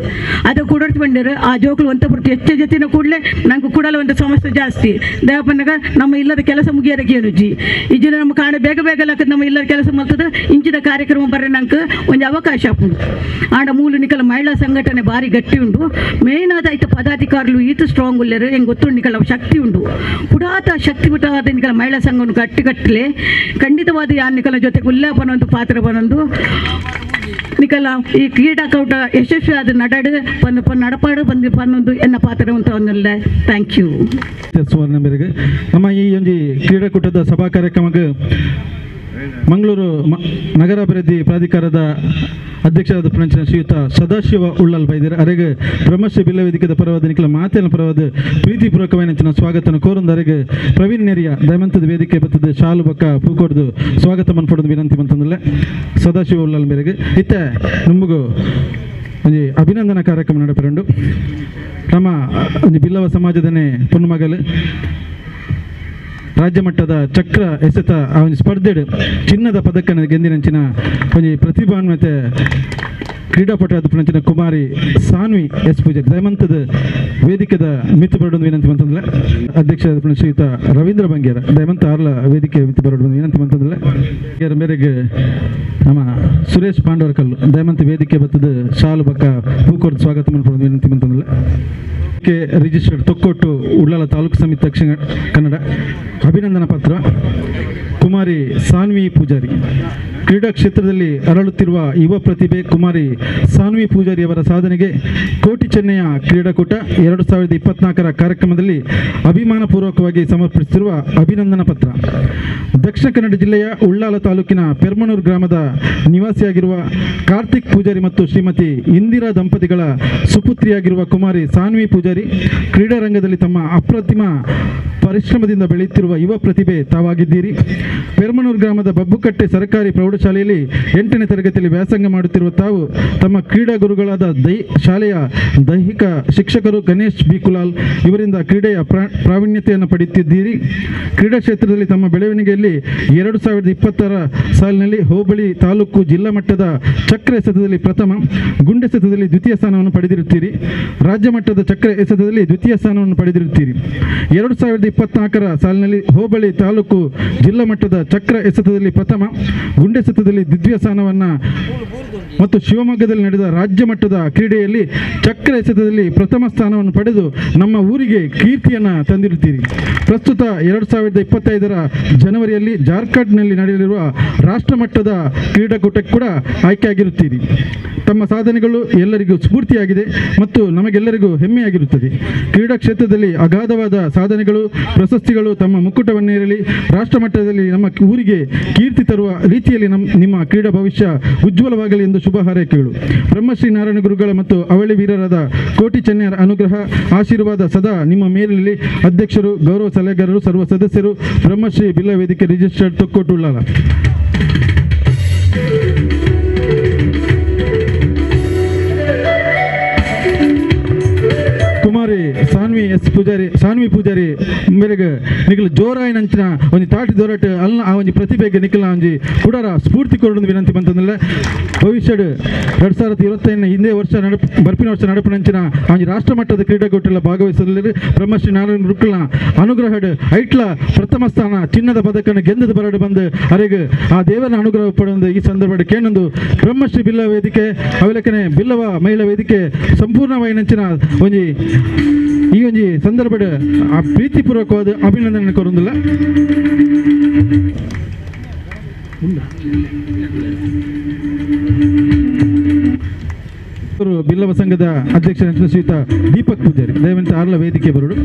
ಅದು ಕೂಡರ್ತು ಬಂಡೇರು ಆ ಜೋಕುಲು ಒಂತ ಪೂರ್ತಿ ಹೆಚ್ಚು ಜೊತೆನ ಕೂಡಲೇ ನಂಗೆ ಕೂಡಲ ಒಂದು ಸಮಸ್ಯೆ ಜಾಸ್ತಿ ದೇವಪ್ಪನಾಗ ನಮ್ಮ ಇಲ್ಲದ ಕೆಲಸ ಮುಗಿಯೋದಕ್ಕೆ ಏನು ಜಿ ಇಜ್ಜಿನ ನಮ್ಮ ಕಾಣ ಬೇಗ ಬೇಗ ಲಕ್ಕ ನಮ್ಮ ಇಲ್ಲದ ಕೆಲಸ ಮಲ್ತದ ಇಂಚಿನ ಕಾರ್ಯಕ್ರಮ ಬರ್ರೆ ನಂಗೆ ಒಂದು ಅವಕಾಶ ಆಪುಂಡು. ಆಂಡ ಮೂಲು ನಿಕಲ ಮಹಿಳಾ ಸಂಘಟನೆ ಭಾರಿ ಗಟ್ಟಿ ಉಂಡು. ಮೇನ್ ಆದ ಐತ ಪದಾಧಿಕಾರಿಗಳು ಈತ ಸ್ಟ್ರಾಂಗ್ ಉಲ್ಲೇರು ಹೆಂಗೆ ಗೊತ್ತುಂಡು ನಿಕಲ ಶಕ್ತಿ ಉಂಡು ಪುಡಾತ ಶಕ್ತಿ ಬಿಟ್ಟಾದ ನಿಕಲ ಮಹಿಳಾ ಸಂಘವನ್ನು ಗಟ್ಟಿ ಕಟ್ಟಲೆ ಖಂಡಿತವಾದ ಯಾನ್ ನಿಕಲ ಜೊತೆಗೆ ಉಲ್ಲೇ ಬನ್ನೊಂದು ಪಾತ್ರ ಬನ್ನೊಂದು ನಿಕಲ ಈ ಕ್ರೀಡಾಕೂಟ ಯಶಸ್ವಿ ಆದ ನಡಡು ಪನ್ನ ನಡಪಾಡು ಬಂದು ಪನ್ನೊಂದು ಎನ್ನ ಪಾತ್ರ ಅಂತ ಒಂದಲ್ಲ. Thank you. ಸುವರ್ಣ ಮೇರೆಗೆ ನಮ್ಮ ಈ ಒಂದು ಕ್ರೀಡಾಕೂಟದ ಸಭಾ ಕಾರ್ಯಕ್ರಮಕ್ಕೆ ಮಂಗಳೂರು ನಗರಾಭಿವೃದ್ಧಿ ಪ್ರಾಧಿಕಾರದ ಅಧ್ಯಕ್ಷರಾದ ಪುಣಂಚಿನ ಶ್ರೀಯುತ ಸದಾಶಿವ ಉಳ್ಳಾಲ್ ಬೈದಿರ ಅರೆಗೆ ಬ್ರಹ್ಮಶ್ರೀ ಬಿಲ್ಲ ವೇದಿಕೆದ ಪರವಾದ ನಿಖಿಲ ಮಾತಿನ ಪರವಾದ ಪ್ರೀತಿಪೂರ್ವಕವಾದ ಸ್ವಾಗತನ ಕೋರಂದ ಅರೆಗೆ ಪ್ರವೀಣ್ ನೆರಿಯ ದಯಮಂತದ ವೇದಿಕೆ ಬತ್ತದ ಶಾಲು ಬಕ್ಕ ಪೂಕೊಡ್ದು ಸ್ವಾಗತ ಮನ್ಪಡೋದು ವಿನಂತಿ ಮಂತಂದಲ್ಲ ಸದಾಶಿವ ಉಳ್ಳಾಲ್ ಮೇರೆಗೆ ಇತ್ತ ನಮಗೂ ಒಂಜಿ ಅಭಿನಂದನಾ ಕಾರ್ಯಕ್ರಮ ನಡಪರಂಡು ನಮ್ಮ ಒಂಜಿ ಬಿಲ್ಲವ ಸಮಾಜದನೇ ಪೊನ್ನುಮಗಲು ರಾಜ್ಯ ಮಟ್ಟದ ಚಕ್ರ ಎಸೆತ ಆ ಒಂದು ಸ್ಪರ್ಧೆ ಚಿನ್ನದ ಪದಕನ ಗೆಂದಿನಂಚಿನ ಒಂಜಿ ಪ್ರತಿಭಾನ್ವಿತ ಕ್ರೀಡಾಪಟು ಆದ ಪುಣಂಚಿನ ಕುಮಾರಿ ಸಾನ್ವಿ ಎಸ್ ಪೂಜಾರಿ ದಯಮಂತದ ವೇದಿಕೆದ ಮಿತ್ತು ಬರಡೊಂದು ವಿನಂತಿ ಮಂತಂದ್ರೆ ಅಧ್ಯಕ್ಷ ಶ್ರೀಯುತ ರವೀಂದ್ರ ಬಂಗೇರ ದಯಮಂತ ಆರ್ಲ ವೇದಿಕೆ ಮಿತ್ತು ಬರಡೊಂದು ವಿನಂತಿ ಮಂತಂದ್ರೆ ಮೇರೆಗೆ ನಮ್ಮ ಸುರೇಶ್ ಪಾಂಡವರ ಕಲ್ಲು ದಯಮಂತ ವೇದಿಕೆ ಬತ್ತದ ಶಾಲು ಬಕ್ಕ ಪೂಕೋರ್ದು ಸ್ವಾಗತ ಮಾಡ್ಕೊಂಡು ವಿನಂತಿ ಮಂತಂದ್ರೆ ಕೆ ರಿಜಿಸ್ಟರ್ಡ್ ತೊಕ್ಕೊಟ್ಟು ಉಳ್ಳಾಲ ತಾಲೂಕು ಸಮಿತಿ ದಕ್ಷಿಣ ಕನ್ನಡ ಅಭಿನಂದನಾ ಪತ್ರ ಕುಮಾರಿ ಸಾನ್ವಿ ಪೂಜಾರಿ. ಕ್ರೀಡಾ ಕ್ಷೇತ್ರದಲ್ಲಿ ಅರಳುತ್ತಿರುವ ಯುವ ಪ್ರತಿಭೆ ಕುಮಾರಿ ಸಾನ್ವಿ ಪೂಜಾರಿ ಅವರ ಸಾಧನೆಗೆ ಕೋಟಿ ಚೆನ್ನಯ ಕ್ರೀಡಾಕೂಟ 2024ರ ಕಾರ್ಯಕ್ರಮದಲ್ಲಿ ಅಭಿಮಾನಪೂರ್ವಕವಾಗಿ ಸಮರ್ಪಿಸುತ್ತಿರುವ ಅಭಿನಂದನಾ ಪತ್ರ. ದಕ್ಷಿಣ ಕನ್ನಡ ಜಿಲ್ಲೆಯ ಉಳ್ಳಾಲ ತಾಲೂಕಿನ ಪೆರ್ಮಣೂರು ಗ್ರಾಮದ ನಿವಾಸಿಯಾಗಿರುವ ಕಾರ್ತಿಕ್ ಪೂಜಾರಿ ಮತ್ತು ಶ್ರೀಮತಿ ಇಂದಿರಾ ದಂಪತಿಗಳ ಸುಪುತ್ರಿಯಾಗಿರುವ ಕುಮಾರಿ ಸಾನ್ವಿ ಪೂಜಾರಿ ಕ್ರೀಡಾರಂಗದಲ್ಲಿ ತಮ್ಮ ಅಪ್ರತಿಮ ಪರಿಶ್ರಮದಿಂದ ಬೆಳೆಯುತ್ತಿರುವ ಯುವ ಪ್ರತಿಭೆ ತಾವಾಗಿದ್ದೀರಿ. ಪೆರ್ಮಣೂರು ಗ್ರಾಮದ ಬಬ್ಬುಕಟ್ಟೆ ಸರ್ಕಾರಿ ಪ್ರೌಢಶಾಲೆಯಲ್ಲಿ 8ನೇ ತರಗತಿಯಲ್ಲಿ ವ್ಯಾಸಂಗ ಮಾಡುತ್ತಿರುವ ತಾವು ತಮ್ಮ ಕ್ರೀಡಾ ಗುರುಗಳಾದ ಶಾಲೆಯ ದೈಹಿಕ ಶಿಕ್ಷಕರು ಗಣೇಶ್ ಬಿ ಕುಲಾಲ್ ಇವರಿಂದ ಕ್ರೀಡೆಯ ಪ್ರಾವೀಣ್ಯತೆಯನ್ನು ಪಡೆಯುತ್ತಿದ್ದೀರಿ. ಕ್ರೀಡಾ ಕ್ಷೇತ್ರದಲ್ಲಿ ತಮ್ಮ ಬೆಳವಣಿಗೆಯಲ್ಲಿ 2020ರ ಸಾಲಿನಲ್ಲಿ ಹೋಬಳಿ ತಾಲೂಕು ಜಿಲ್ಲಾ ಮಟ್ಟದ ಚಕ್ರ ಎಸೆತದಲ್ಲಿ ಪ್ರಥಮ, ಗುಂಡೆಸೆತದಲ್ಲಿ ದ್ವಿತೀಯ ಸ್ಥಾನವನ್ನು ಪಡೆದಿರುತ್ತೀರಿ. ರಾಜ್ಯ ಮಟ್ಟದ ಚಕ್ರ ಎಸೆತದಲ್ಲಿ ದ್ವಿತೀಯ ಸ್ಥಾನವನ್ನು ಪಡೆದಿರುತ್ತೀರಿ. 2024ರ ಸಾಲಿನಲ್ಲಿ ಹೋಬಳಿ ತಾಲೂಕು ಜಿಲ್ಲಾ ಮಟ್ಟದ ಚಕ್ರ ಎಸೆತದಲ್ಲಿ ಪ್ರಥಮ, ಗುಂಡೆಸೆತದಲ್ಲಿ ದಂಡೆಸೆತದಲ್ಲಿ ದ್ವಿತೀಯ ಸ್ಥಾನವನ್ನು ಮತ್ತು ಶಿವಮೊಗ್ಗದಲ್ಲಿ ನಡೆದ ರಾಜ್ಯ ಮಟ್ಟದ ಕ್ರೀಡೆಯಲ್ಲಿ ಚಕ್ರ ಎಸೆತದಲ್ಲಿ ಪ್ರಥಮ ಸ್ಥಾನವನ್ನು ಪಡೆದು ನಮ್ಮ ಊರಿಗೆ ಕೀರ್ತಿಯನ್ನು ತಂದಿರುತ್ತೀರಿ. ಪ್ರಸ್ತುತ 2025ರ ಜನವರಿಯಲ್ಲಿ ಜಾರ್ಖಂಡ್ನಲ್ಲಿ ನಡೆಯಲಿರುವ ರಾಷ್ಟ್ರಮಟ್ಟದ ಕ್ರೀಡಾಕೂಟಕ್ಕೆ ಕೂಡ ಆಯ್ಕೆಯಾಗಿರುತ್ತೀರಿ. ತಮ್ಮ ಸಾಧನೆಗಳು ಎಲ್ಲರಿಗೂ ಸ್ಫೂರ್ತಿಯಾಗಿದೆ ಮತ್ತು ನಮಗೆಲ್ಲರಿಗೂ ಹೆಮ್ಮೆಯಾಗಿರುತ್ತದೆ. ಕ್ರೀಡಾ ಕ್ಷೇತ್ರದಲ್ಲಿ ಅಗಾಧವಾದ ಸಾಧನೆಗಳು, ಪ್ರಶಸ್ತಿಗಳು ತಮ್ಮ ಮುಕ್ಕುಟವನ್ನೇರಲಿ. ರಾಷ್ಟ್ರಮಟ್ಟದಲ್ಲಿ ನಮ್ಮ ಊರಿಗೆ ಕೀರ್ತಿ ತರುವ ರೀತಿಯಲ್ಲಿ ನಿಮ್ಮ ಕ್ರೀಡಾ ಭವಿಷ್ಯ ಉಜ್ವಲವಾಗಲಿ ಎಂದು ಶುಭ ಹಾರೈಕೆಗಳು. ಬ್ರಹ್ಮಶ್ರೀ ನಾರಾಯಣ ಗುರುಗಳ ಮತ್ತು ಅವಳಿ ವೀರರಾದ ಕೋಟಿ ಚೆನ್ನಯರ ಅನುಗ್ರಹ ಆಶೀರ್ವಾದ ಸದಾ ನಿಮ್ಮ ಮೇಲಿರಲಿ. ಅಧ್ಯಕ್ಷರು, ಗೌರವ ಸಲಹೆಗಾರರು, ಸರ್ವ ಸದಸ್ಯರು, ಬ್ರಹ್ಮಶ್ರೀ ಬಿಲ್ಲ ವೇದಿಕೆ ರಿಜಿಸ್ಟರ್ಡ್ ತೊಕ್ಕೊಟ್ಟು ಉಳ್ಳಾಲ. ಕುಮಾರಿ ಸಾನ್ವಿ ಎಸ್ ಪೂಜಾರಿ, ಸಾನ್ವಿ ಪೂಜಾರಿ ಮೇರೆಗೆ ನಿಖಲ್ ಜೋರಾಯಿನಂಚಿನ ಒಂಜಿ ತಾಟಿ ದೊರಟ್ ಅಲ್ಲ ಆ ಒಂಜಿ ಪ್ರತಿಭೆಗೆ ನಿಖಲ್ನ ಒಂಜಿ ಕುಡರ ಸ್ಫೂರ್ತಿ ಕೊರಡು ವಿನಂತಿ ಬಂತಂದ್ರೆ ಭವಿಷ್ಯಡ್ 2025 ಹಿಂದೆ ವರ್ಷ ಬರ್ಪಿನ ವರ್ಷ ನಡಪಿನಂಚಿನ ಒಂಜಿ ರಾಷ್ಟ್ರ ಮಟ್ಟದ ಕ್ರೀಡಾಕೂಟಲ್ಲ ಭಾಗವಹಿಸಲಿ ಬ್ರಹ್ಮಶ್ರೀ ನಾರಾಯಣ ಗುರುಕುಲ್ನ ಅನುಗ್ರಹಡ್ ಐಟ್ಲ ಪ್ರಥಮ ಸ್ಥಾನ ಚಿನ್ನದ ಪದಕನ್ನು ಗೆದ್ದದ ಬರಡು ಬಂದು ಅರೆಗೆ ಆ ದೇವರ ಅನುಗ್ರಹ ಪಡೆದು ಈ ಸಂದರ್ಭ ಕೇನೊಂದು ಬ್ರಹ್ಮಶ್ರೀ ಬಿಲ್ಲ ವೇದಿಕೆ ಅವಲಕ್ಕನೆ ಬಿಲ್ಲವ ಮಹಿಳಾ ವೇದಿಕೆ ಸಂಪೂರ್ಣವಾಯಿನಂಚಿನ ಒಂಜಿ ಈ ಒಂಜಿ ಸಂದರ್ಭದ ಆ ಪ್ರೀತಿಪೂರ್ವಕವಾದ ಅಭಿನಂದನೆ ಕೊರೊಂದಿಲ್ಲ. ಬಿಲ್ಲವ ಸಂಘದ ಅಧ್ಯಕ್ಷ ಶ್ರೀಯುತ ದೀಪಕ್ ಪೂಜಾರಿ ದಯವಂತ ಆರ್ಲ ವೇದಿಕೆ ಬರುಡು.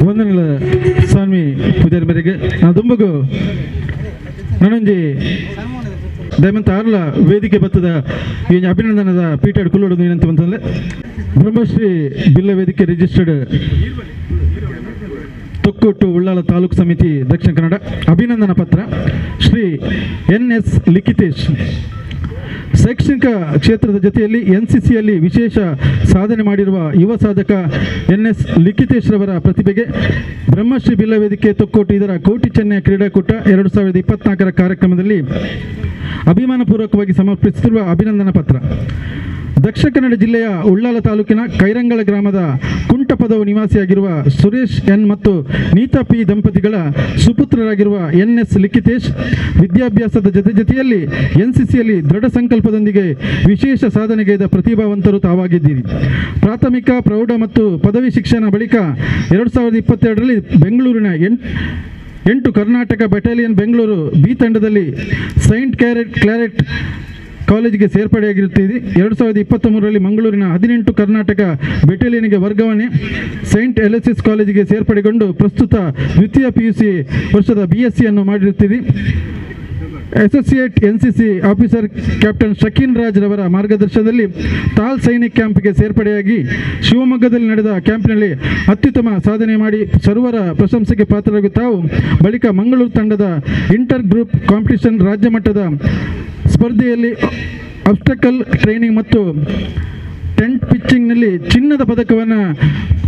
ವಂದನೆಗಳ ಸ್ವಾಮಿ ಪೂಜಾರಿ ಮೇರೆಗೆ ದುಂಬಗು ನನೊಂಜಿ ದಯಮಂತ ಆರ್ಲ ವೇದಿಕೆ ಬತ್ತದ ಈ ಅಭಿನಂದನದ ಪೀಠ ಕುಲ್ಲೋಡು ವಿನಂತಿ ಬಂತಂದ್ರೆ ಬ್ರಹ್ಮಶ್ರೀ ಬಿಲ್ಲ ವೇದಿಕೆ ರಿಜಿಸ್ಟರ್ಡ್ ತೊಕ್ಕೊಟ್ಟು ಉಳ್ಳಾಲ ತಾಲೂಕು ಸಮಿತಿ ದಕ್ಷಿಣ ಕನ್ನಡ ಅಭಿನಂದನಾ ಪತ್ರ ಶ್ರೀ ಎನ್ ಎಸ್ ಲಿಖಿತೇಶ್. ಶೈಕ್ಷಣಿಕ ಕ್ಷೇತ್ರದ ಜೊತೆಯಲ್ಲಿ ಎನ್ಸಿಸಿಯಲ್ಲಿ ವಿಶೇಷ ಸಾಧನೆ ಮಾಡಿರುವ ಯುವ ಸಾಧಕ ಎನ್ ಎಸ್ ಲಿಖಿತೇಶ್ ರವರ ಪ್ರತಿಭೆಗೆ ಬ್ರಹ್ಮಶ್ರೀ ಬಿಲ್ಲ ವೇದಿಕೆ ತೊಕ್ಕೊಟ್ಟು ಇದರ ಕೋಟಿ ಚೆನ್ನಯ ಕ್ರೀಡಾಕೂಟ 2024ರ ಕಾರ್ಯಕ್ರಮದಲ್ಲಿ ಅಭಿಮಾನಪೂರ್ವಕವಾಗಿ ಸಮರ್ಪಿಸುತ್ತಿರುವ ಅಭಿನಂದನಾ ಪತ್ರ. ದಕ್ಷಿಣ ಕನ್ನಡ ಜಿಲ್ಲೆಯ ಉಳ್ಳಾಲ ತಾಲೂಕಿನ ಕೈರಂಗಳ ಗ್ರಾಮದ ಕುಂಟಪದವು ನಿವಾಸಿಯಾಗಿರುವ ಸುರೇಶ್ ಎನ್ ಮತ್ತು ನೀತಾ ಪಿ ದಂಪತಿಗಳ ಸುಪುತ್ರರಾಗಿರುವ ಎನ್ ಎಸ್ ಲಿಖಿತೇಶ್ ವಿದ್ಯಾಭ್ಯಾಸದ ಜೊತೆ ಜೊತೆಯಲ್ಲಿ ಎನ್ಸಿಸಿಯಲ್ಲಿ ದೃಢ ಸಂಕಲ್ಪದೊಂದಿಗೆ ವಿಶೇಷ ಸಾಧನೆಗೈದ ಪ್ರತಿಭಾವಂತರು ತಾವಾಗಿದ್ದೀರಿ. ಪ್ರಾಥಮಿಕ, ಪ್ರೌಢ ಮತ್ತು ಪದವಿ ಶಿಕ್ಷಣ ಬಳಿಕ 2022ರಲ್ಲಿ ಬೆಂಗಳೂರಿನ 8 ಕರ್ನಾಟಕ ಬೆಟಾಲಿಯನ್ ಬೆಂಗಳೂರು ಬಿ ತಂಡದಲ್ಲಿ ಸೈಂಟ್ ಕ್ಲಾರೆಟ್ ಕಾಲೇಜಿಗೆ ಸೇರ್ಪಡೆಯಾಗಿರುತ್ತಿದೆ. 2023ರಲ್ಲಿ ಮಂಗಳೂರಿನ 18 ಕರ್ನಾಟಕ ಬೆಟಾಲಿಯನ್ಗೆ ವರ್ಗಾವಣೆ ಸೈಂಟ್ ಎಲೋಸಿಯಸ್ ಕಾಲೇಜಿಗೆ ಸೇರ್ಪಡೆಗೊಂಡು ಪ್ರಸ್ತುತ ದ್ವಿತೀಯ PUC ವರ್ಷದ BSc ಅನ್ನು ಮಾಡಿರುತ್ತೀರಿ. Associate NCC officer captain Shakeen Raj ರವರ ಮಾರ್ಗದರ್ಶನದಲ್ಲಿ ತಾಲ್ ಸೈನಿಕ್ ಕ್ಯಾಂಪ್ಗೆ ಸೇರ್ಪಡೆಯಾಗಿ ಶಿವಮೊಗ್ಗದಲ್ಲಿ ನಡೆದ ಕ್ಯಾಂಪ್ನಲ್ಲಿ ಅತ್ಯುತ್ತಮ ಸಾಧನೆ ಮಾಡಿ ಸರ್ವರ ಪ್ರಶಂಸೆಗೆ ಪಾತ್ರರಾಗಿ ತಾವು ಬಳಿಕ ಮಂಗಳೂರು ತಂಡದ ಇಂಟರ್ ಗ್ರೂಪ್ ಕಾಂಪಿಟಿಷನ್ ರಾಜ್ಯ ಮಟ್ಟದ ಸ್ಪರ್ಧೆಯಲ್ಲಿ ಅಬ್ಸ್ಟಕಲ್ ಟ್ರೈನಿಂಗ್ ಮತ್ತು ಟೆಂಟ್ ಪಿಚ್ಚಿಂಗ್ನಲ್ಲಿ ಚಿನ್ನದ ಪದಕವನ್ನು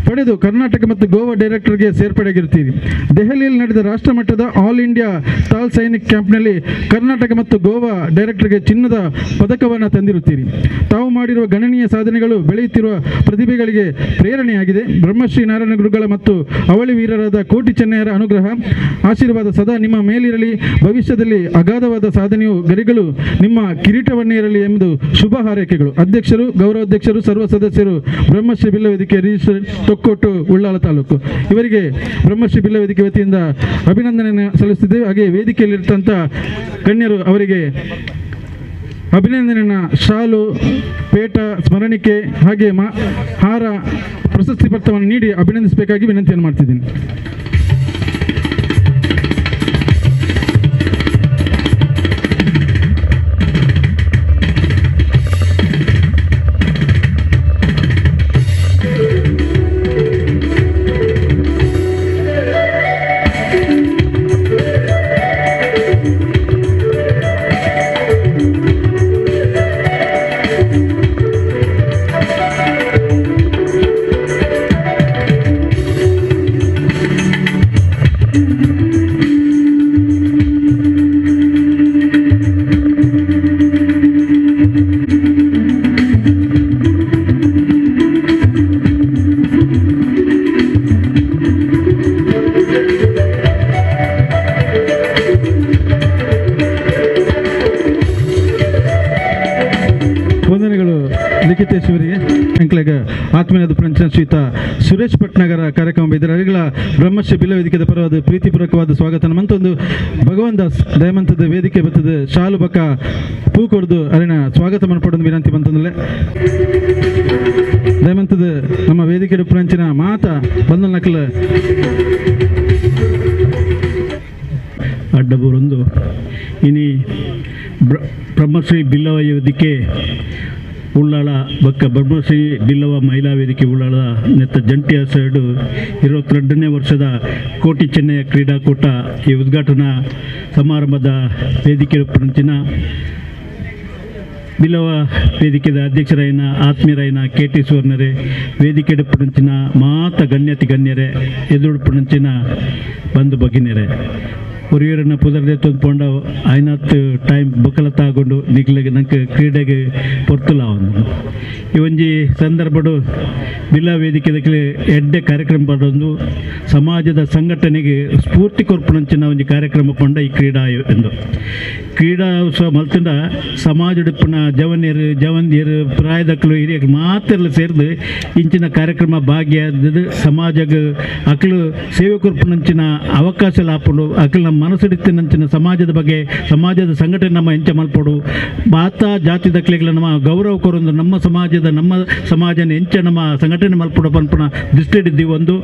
ಪಡೆದು ಕರ್ನಾಟಕ ಮತ್ತು ಗೋವಾ ಡೈರೆಕ್ಟರ್ಗೆ ಸೇರ್ಪಡೆಯಾಗಿರುತ್ತೀರಿ. ದೆಹಲಿಯಲ್ಲಿ ನಡೆದ ರಾಷ್ಟ್ರಮಟ್ಟದ ಆಲ್ ಇಂಡಿಯಾ ತಾಲ್ ಸೈನಿಕ್ ಕ್ಯಾಂಪ್ನಲ್ಲಿ ಕರ್ನಾಟಕ ಮತ್ತು ಗೋವಾ ಡೈರೆಕ್ಟರ್ಗೆ ಚಿನ್ನದ ಪದಕವನ್ನು ತಂದಿರುತ್ತೀರಿ. ತಾವು ಮಾಡಿರುವ ಗಣನೀಯ ಸಾಧನೆಗಳು ಬೆಳೆಯುತ್ತಿರುವ ಪ್ರತಿಭೆಗಳಿಗೆ ಪ್ರೇರಣೆಯಾಗಿದೆ. ಬ್ರಹ್ಮಶ್ರೀ ನಾರಾಯಣ ಗುರುಗಳ ಮತ್ತು ಅವಳಿ ವೀರರಾದ ಕೋಟಿ ಚೆನ್ನಯ್ಯರ ಅನುಗ್ರಹ ಆಶೀರ್ವಾದ ಸದಾ ನಿಮ್ಮ ಮೇಲಿರಲಿ. ಭವಿಷ್ಯದಲ್ಲಿ ಅಗಾಧವಾದ ಸಾಧನೆಯು ಗರಿಗಳು ನಿಮ್ಮ ಕಿರೀಟವನ್ನೇ ಇರಲಿ ಎಂದು ಶುಭ ಹಾರೈಕೆಗಳು. ಅಧ್ಯಕ್ಷರು, ಗೌರವಾಧ್ಯಕ್ಷರು, ಸರ್ವ ಸದಸ್ಯರು, ಬ್ರಹ್ಮಶ್ರೀ ಬಿಲ್ಲ ವೇದಿಕೆ ರಿಜಿಸ್ಟರ್ ತೊಕ್ಕೊಟ್ಟು ಉಳ್ಳಾಲ ತಾಲೂಕು ಇವರಿಗೆ ಬ್ರಹ್ಮಶ್ರೀ ಬಿಲ್ಲ ವೇದಿಕೆ ವತಿಯಿಂದ ಅಭಿನಂದನೆಯನ್ನು ಸಲ್ಲಿಸುತ್ತಿದ್ದೇವೆ. ಹಾಗೆ ವೇದಿಕೆಯಲ್ಲಿರ್ತಂಥ ಗಣ್ಯರು ಅವರಿಗೆ ಅಭಿನಂದನೆಯನ್ನು ಶಾಲು, ಪೇಟ, ಸ್ಮರಣಿಕೆ ಹಾಗೆ ಹಾರ, ಪ್ರಶಸ್ತಿ ಪತ್ರವನ್ನು ನೀಡಿ ಅಭಿನಂದಿಸಬೇಕಾಗಿ ವಿನಂತಿಯನ್ನು ಮಾಡ್ತಿದ್ದೀನಿ. ವಂದನೆಗಳು ಲಿಖಿತೇಶ್ವರಿಗೆ. ಎಂಕ್ಲೆಗ್ ಆತ್ಮೀಯದ ಪ್ರಂಚನ ಶ್ರೀತ ಸುರೇಶ್ ಭಟ್ನಗರ ಕಾರ್ಯಕ್ರಮ ಇದ್ದಾರೆ. ಅರಿಗಳ ಬ್ರಹ್ಮಶ್ರೀ ಬಿಲ್ಲ ವೇದಿಕೆದ ಪರವಾದ ಪ್ರೀತಿಪೂರ್ವಕವಾದ ಸ್ವಾಗತ. ಮಂತೊಂದು ಭಗವಾನ್ ದಾಸ್ ದಯಮಂತದ ವೇದಿಕೆ ಬತ್ತದ ಶಾಲು ಬಕ್ಕ ಪೂ ಕೊಡ್ದು ಅರಿನ ಸ್ವಾಗತ ಮನ್ಪಡೊಂದು ವಿನಂತಿ ಬಂತಂದಲೆ. ದಯಮಂತದ ನಮ್ಮ ವೇದಿಕೆ ಪ್ರಂಚಿನ ಮಾತ ಬಂದ ನಕಲ ಅಡ್ಡಬೂರೊಂದು ಇನಿ ಬ್ರಹ್ಮಶ್ರೀ ಬಿಲ್ಲವ ವೇದಿಕೆ ಉಳ್ಳಾಳ ಬಕ್ಕ ಬ್ರಹ್ಮಶ್ರೀ ಬಿಲ್ಲವ ಮಹಿಳಾ ವೇದಿಕೆ ಉಳ್ಳಾಳ ನೆತ್ತ ಜಂಟಿ ಸೈಡು 22ನೇ ವರ್ಷದ ಕೋಟಿ ಚೆನ್ನಯ್ಯ ಕ್ರೀಡಾಕೂಟ ಈ ಉದ್ಘಾಟನಾ ಸಮಾರಂಭದ ವೇದಿಕೆ ಪ್ರಂಚಿನ ಬಿಲ್ಲವ ವೇದಿಕೆದ ಅಧ್ಯಕ್ಷರಾಯಿನ ಆತ್ಮೀಯರಾಯಿನ ಕೆ ಟಿ ಸುವರ್ಣರೇ, ವೇದಿಕೆ ಪುಣಂಚಿನ ಮಾತ ಗಣ್ಯತಿ ಗಣ್ಯರೇ, ಎದುರು ಪುಣಂಚಿನ ಬಂಧು ಬಗಿನೆರೆ, ಒರಿಯೂರನ್ನ ಪುದರ್ದೆ ಪೋಂಡ ಐನಾತ್ ಟೈಮ್ ಬೊಕ್ಕಲ ತಾಗೊಂಡು ನಿಕ್ಲೆಗ್ ನಂಗೆ ಕ್ರೀಡೆಗೆ ಪೊರ್ತುಲ ಒಂದು ಈ ಒಂಜಿ ಸಂದರ್ಭಡು ಬಿಲ್ಲ ವೇದಿಕೆದಕ್ಕೆ ಎಡ್ಡೆ ಕಾರ್ಯಕ್ರಮ ಪಡೊಂದು ಸಮಾಜದ ಸಂಘಟನೆಗೆ ಸ್ಫೂರ್ತಿ ಕೊರ್ಪುನಂಚಿನ ಒಂಜಿ ಕಾರ್ಯಕ್ರಮ ಪಂಡ ಈ ಕ್ರೀಡಾ ಎಂದು ಕ್ರೀಡಾ ಉತ್ಸವ ಮಲ್ತಂಡ ಸಮಾಜಡುಪ್ಪುನ ಜವನಿಯರು ಜವಂದಿಯರು ಪ್ರಾಯದಕ್ಲು ಹಿರಿಯರು ಮಾತೆಲ್ಲ ಸೇರಿದು ಇಂಚಿನ ಕಾರ್ಯಕ್ರಮ ಭಾಗ್ಯ ಸಮಾಜಗ ಅಕ್ಲು ಸೇವೆ ಕೊರ್ಪುನಂಚಿನ ಅವಕಾಶ ಲಾಪುಂಡು. ಅಕ್ಲು ನಮ್ಮ ಮನಸ್ಸಿಡಿತ್ತಿನಂಚಿನ ಸಮಾಜದ ಬಗ್ಗೆ ಸಮಾಜದ ಸಂಘಟನೆ ನಮ್ಮ ಎಂಚ ಮಲ್ಪೊಡು ಮಾತಾ ಜಾತಿ ದಕ್ಲೆಗಳ ನಮ್ಮ ಗೌರವ ಕೊರೊಂದು ನಮ್ಮ ಸಮಾಜದ ನಮ್ಮ ಸಮಾಜನ ಎಂಚ ನಮ್ಮ ಸಂಘಟನೆ ಮಲ್ಪೊಡು ಪನ್ಪುನ ದೃಷ್ಟಿಡಿದ್ದೀವಿ. ಒಂದು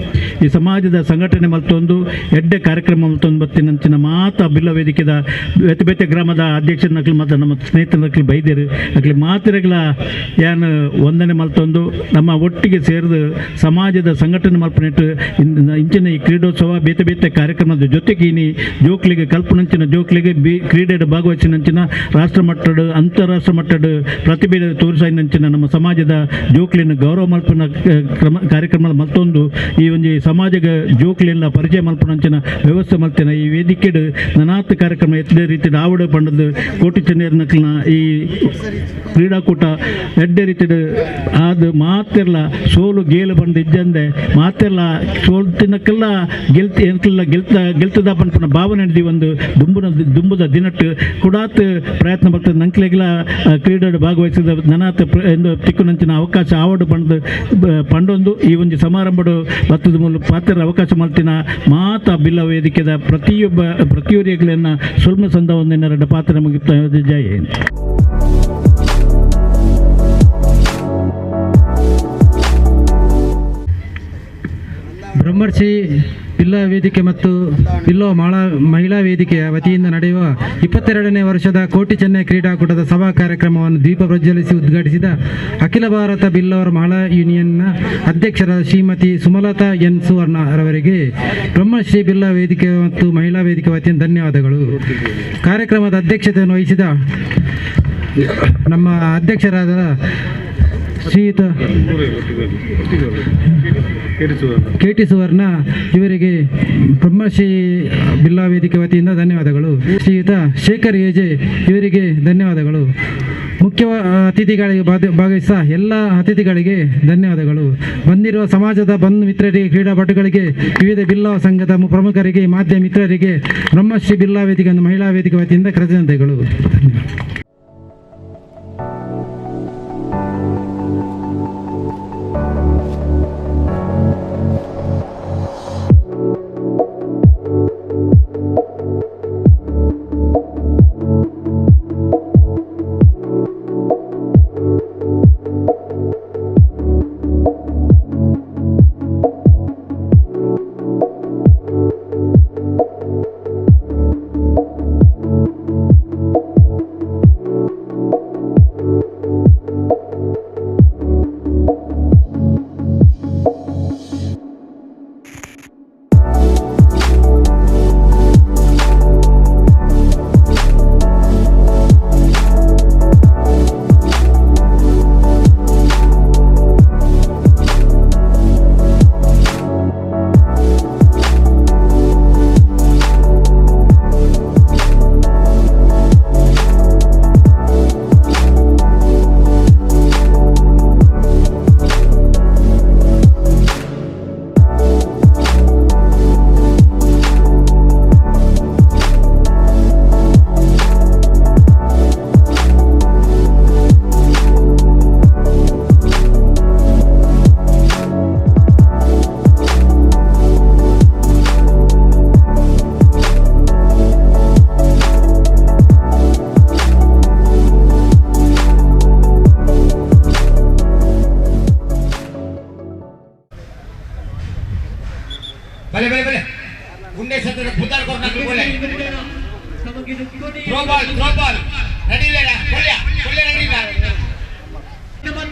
ಈ ಸಮಾಜದ ಸಂಘಟನೆ ಮಲ್ತೊಂದು ಎಡ್ಡೆ ಕಾರ್ಯಕ್ರಮ ಮಲ್ತೊಂದು ಬತ್ತಿನಂಚಿನ ಮಾತಾ ಬಿಲ್ಲ ವೇದಿಕೆದ ಬೇತೆ ಬೇತೆ ಗ್ರಾಮದ ಅಧ್ಯಕ್ಷರನಕ್ಲು ಮತ್ತು ನಮ್ಮ ಸ್ನೇಹಿತರನಕ್ಲು ಬೈದೇರು ಅಕ್ಲಿ ಮಾತಿರಗಳ ಯಾನ್ ವಂದನೆ ಮಲ್ತೊಂದು ನಮ್ಮ ಒಟ್ಟಿಗೆ ಸೇರಿದು ಸಮಾಜದ ಸಂಘಟನೆ ಮಲ್ಪನೆಟ್ಟು ಇಂಚಿನ ಈ ಕ್ರೀಡೋತ್ಸವ ಬೇತೆ ಬೇತೆ ಕಾರ್ಯಕ್ರಮದ ಜೊತೆಗೆ ಇನಿ ಜೋಕ್ಲಿಗೆ ಕಲ್ಪನಂಚಿನ ಜೋಕ್ಲಿಗೆ ಬಿ ಕ್ರೀಡೆಡ್ ಭಾಗವಹಿಸಿನಂಚಿನ ರಾಷ್ಟ್ರ ಮಟ್ಟದ ಅಂತಾರಾಷ್ಟ್ರ ಮಟ್ಟದ ಪ್ರತಿಭೆ ತೋರಿಸಿನಂಚಿನ ನಮ್ಮ ಸಮಾಜದ ಜೋಕ್ಲಿನ ಗೌರವ ಮಲ್ಪನ ಕ್ರಮ ಕಾರ್ಯಕ್ರಮ ಮಲ್ತೊಂದು ಈ ಒಂಜಿ ಸಮಾಜದ ಜೋಕ್ಲಿನ ಪರಿಚಯ ಮಲ್ಪನಂಚಿನ ವ್ಯವಸ್ಥೆ ಮಲ್ತಿನ ಈ ವೇದಿಕೆಡ್ ನನಾತ್ ಕಾರ್ಯಕ್ರಮ ಎತ್ತದೇ ರೀತಿ ಆವಡ ಪಂಡದ ಕೋಟಿ ಚೆನ್ನೇರ್ನಕ್ಲಿನ ಈ ಕ್ರೀಡಾಕೂಟ ಎಡ್ಡೆ ರೀತಿಡ್ ಆದ್ ಮಾತೆರ್ಲ ಸೋಲು ಗೇಲು ಬಂದು ಇಜ್ಜಂದೆ ಮಾತೆರ್ಲ ಸೋಲ್ತಿನಕ್ಕೆಲ್ಲ ಗೆಲ್ತಿ ಎಂಕ್ಲೆಲ್ಲ ಗೆಲ್ತದ ಪನ್ಪುನ ಭಾವನೆ ಹಿಡ್ದು ಒಂದು ದುಂಬುದ ದಿನಟ್ಟು ಕುಡಾತ್ ಪ್ರಯತ್ನ ಬರ್ತದೆ. ನಂಕ್ಲೆಗ್ಲ ಕ್ರೀಡೆ ಭಾಗವಹಿಸಿದ ನನಾತ್ ಎಂದು ತಿಕ್ಕುನಂಚಿನ ಅವಕಾಶ ಆವಡು ಪಂಡದು ಪಂಡೊಂದು ಈ ಒಂದು ಸಮಾರಂಭಡು ಬತ್ತದ ಮೂಲ ಪಾತ್ರ ಅವಕಾಶ ಮಲ್ತಿನ ಮಾತ ಬಿಲ್ಲ ವೇದಿಕೆದ ಪ್ರತಿಯೊರಿಯನ್ನ ಸುಲ್ಮ ಸಂದ ಒಂದಿನ ಪಾತ್ರ ಮುಗಿತ. ಜೈ ಹಿಂದ್. ಬ್ರಹ್ಮರ್ಷಿ ಬಿಲ್ಲ ವೇದಿಕೆ ಮತ್ತು ಬಿಲ್ಲೋ ಮಹಿಳಾ ವೇದಿಕೆಯ ವತಿಯಿಂದ ನಡೆಯುವ 22ನೇ ವರ್ಷದ ಕೋಟಿ ಚೆನ್ನೈ ಕ್ರೀಡಾಕೂಟದ ಸಭಾ ಕಾರ್ಯಕ್ರಮವನ್ನು ದೀಪ ಪ್ರಜ್ವಲಿಸಿ ಉದ್ಘಾಟಿಸಿದ ಅಖಿಲ ಭಾರತ ಬಿಲ್ಲವರ ಮಹಿಳಾ ಯೂನಿಯನ್ನ ಅಧ್ಯಕ್ಷರಾದ ಶ್ರೀಮತಿ ಸುಮಲತಾ ಎನ್ ಸುವರ್ಣ ರವರಿಗೆ ಬ್ರಹ್ಮಶ್ರೀ ಬಿಲ್ಲ ವೇದಿಕೆ ಮತ್ತು ಮಹಿಳಾ ವೇದಿಕೆ ವತಿಯಿಂದ ಧನ್ಯವಾದಗಳು. ಕಾರ್ಯಕ್ರಮದ ಅಧ್ಯಕ್ಷತೆಯನ್ನು ವಹಿಸಿದ ನಮ್ಮ ಅಧ್ಯಕ್ಷರಾದ ಶ್ರೀಯುತ ಕೆ ಟಿ ಸುವರ್ಣ ಇವರಿಗೆ ಬ್ರಹ್ಮಶ್ರೀ ಬಿಲ್ಲಾ ವೇದಿಕೆ ವತಿಯಿಂದ ಧನ್ಯವಾದಗಳು. ಶ್ರೀಯುತ ಶೇಖರ್ ಏಜೆ ಇವರಿಗೆ ಧನ್ಯವಾದಗಳು. ಮುಖ್ಯ ಅತಿಥಿಗಳಿಗೆ ಭಾಗವಹಿಸಿದ ಎಲ್ಲ ಅತಿಥಿಗಳಿಗೆ ಧನ್ಯವಾದಗಳು. ಬಂದಿರುವ ಸಮಾಜದ ಬಂಧು ಮಿತ್ರರಿಗೆ, ಕ್ರೀಡಾಪಟುಗಳಿಗೆ, ವಿವಿಧ ಬಿಲ್ಲಾ ಸಂಘದ ಪ್ರಮುಖರಿಗೆ, ಮಾಧ್ಯಮ ಮಿತ್ರರಿಗೆ ಬ್ರಹ್ಮಶ್ರೀ ಬಿಲ್ಲಾ ವೇದಿಕೆ ಮತ್ತು ಮಹಿಳಾ ವೇದಿಕೆ ವತಿಯಿಂದ ಕೃತಜ್ಞತೆಗಳು. ಧನ್ಯವಾದ.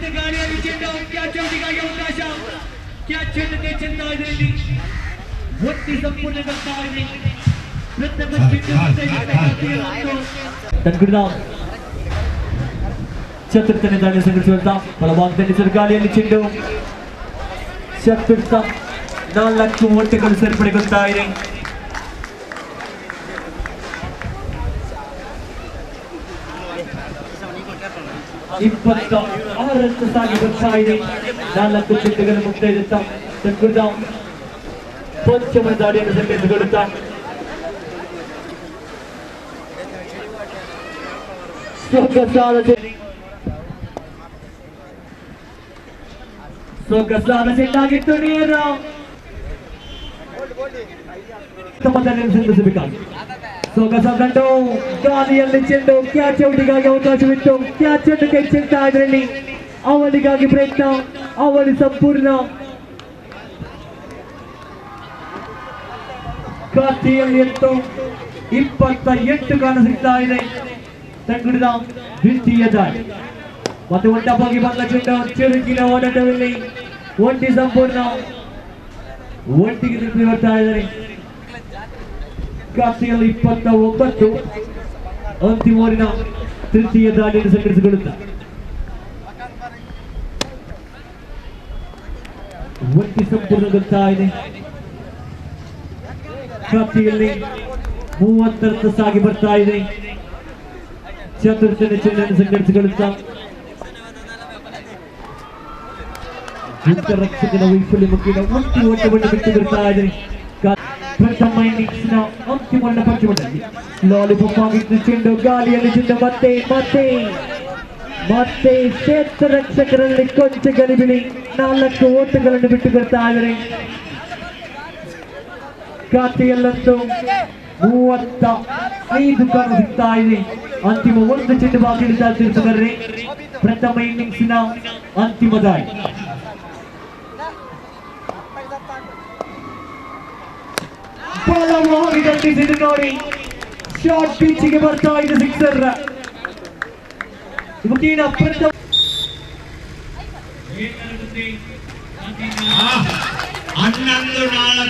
ಮತ್ತೆ ಗಾಳಿಯಲ್ಲಿ ಚೆಂಡು ಕ್ಯಾಚ್ ಔಟಿಗಾಗಿ ಅವಕಾಶ. ಕ್ಯಾಚ್ ಚೆಂಡಕ್ಕೆ ಚೆಂದ ಇದರಲ್ಲಿ ಒತ್ತಿ ಸಂಪೂರ್ಣಗೊಳ್ತಾ ಇದೆ. ಪ್ರಥಮ ಚೆಂಡು ತನ್ಗುಡಿದ ಚತುರ್ಥನೇ ದಾಳಿ ಸಂಘಟಿಸುವಂತ ಬಲವಾಗಿ ದಂಡಿಸಿದ ಗಾಳಿಯಲ್ಲಿ ಚೆಂಡು. ಚತುರ್ಥ 4 ಓಟಗಳು ಸೇರ್ಪಡೆಗೊಳ್ತಾ ಇದೆ. 26 ಸಾಗಿ ಬರ್ತಾ ಇದೆ. 4 ಚೆಂಡುಗಳನ್ನು ಮುಕ್ತಾಯ ತನ್ಗುಡಿದ ಪಂಚಮ ದಾಳಿಯನ್ನು ಸಂಘಟಿಸಿಕೊಳ್ಳುತ್ತಾ ಸೊಗಸಾದ ಚೆಂಡಾಗಿತ್ತು. ನೇರ ಸಂಘಟಿಸಬೇಕಾಗಿ ಸೊಗಸಾದ ಗಾಳಿಯಲ್ಲಿ ಚೆಂಡು ಕ್ಯಾಚ್ ಔಟಿಗಾಗಿ ಅವಕಾಶವಿತ್ತು. ಕ್ಯಾಚ್ ಅನ್ನು ಕೈ ಚೆಲ್ತಾ ಇದರಲ್ಲಿ ಅವಳಿಗಾಗಿ ಪ್ರಯತ್ನ, ಅವಳಿ ಸಂಪೂರ್ಣ. ಖಾತೆಯಲ್ಲಿ ಎತ್ತು 28 ಕಾಣ ಸಿಗ್ತಾ ಇದೆ. ತಂಗುಡಿದ ದ್ವಿತೀಯ ದಾಳಿ ಮತ್ತೆ ಒಟ್ಟವಾಗಿ ಬಂದ ಚೆಂಡು ಚುರುಕಿನ ಓಡಾಟದಲ್ಲಿ ಒಂಟಿ ಸಂಪೂರ್ಣ ಒಂಟಿಗೆ ತಿರುಗಿ ಬರ್ತಾ ಇದ್ದಾರೆ. ಖಾತೆಯಲ್ಲಿ 29 ಅಂತಿಮ ಓವರಿನ ತೃತೀಯ ದಾಳಿಯನ್ನು ಸಂಘಟಿಸಿಕೊಳ್ಳುತ್ತ ಒಂಟಿ ಸಂಪೂರ್ಣಗೊಳ್ತಾ ಇದೆ. ಖಾತೆಯಲ್ಲಿ 30 ಸಾಗಿ ಬರ್ತಾ ಇದೆ. ಚತುರ್ಥನೇ ಚೆಂಡನ್ನು ಸಂಘಟಿಸಿಕೊಳ್ಳುತ್ತಾ ರಕ್ಷಕನ ವೈಫಲ್ಯ ಮುಖೇನ ಒಂಟಿ ಓಟವನ್ನು ಬಿಟ್ಟು ಬರ್ತಾ ಇದ್ದಾರೆ. ಪ್ರಥಮ ಇನ್ನಿಂಗ್ಸ್ ನ ಅಂತಿಮ ಪಂಚಮದಲ್ಲಿ ಲಾಲಿಪಾಪ್ ಆಗಿದ್ದು ಚೆಂಡು ಗಾಳಿಯಲ್ಲಿ ಚೆಂಡು ಮತ್ತೆ ಮತ್ತೆ ಮತ್ತೆ ಕ್ಷೇತ್ರ ರಕ್ಷಕರಲ್ಲಿ ಕೊಂಚ ಗಲಿಬಿಲಿ. 4 ಓಟಗಳನ್ನು ಬಿಟ್ಟು ಬರ್ತಾ ಇದ್ದಾರೆ. ಖಾತೆಯಲ್ಲಂತೂ 35 ಕಾಣ ಸಿಗ್ತಾ ಇದೆ. ಅಂತಿಮ ಒಂದು ಚೆಂಡು ಬಾಕಿ ತೀರ್ಪುಗಾರರೇ. ಪ್ರಥಮ ಇನ್ನಿಂಗ್ಸ್ ನ ಅಂತಿಮ ದಾಳಿ. ಬಲವಾಗಿ ದಂಡಿಸಿದ್ದು ನೋಡಿ, ಶಾರ್ಟ್ ಪಿಚ್ಗೆ ಬರ್ತಾ ಇದೆ ಸಿಕ್ಸರ್. ಪ್ರಥಮ 11 4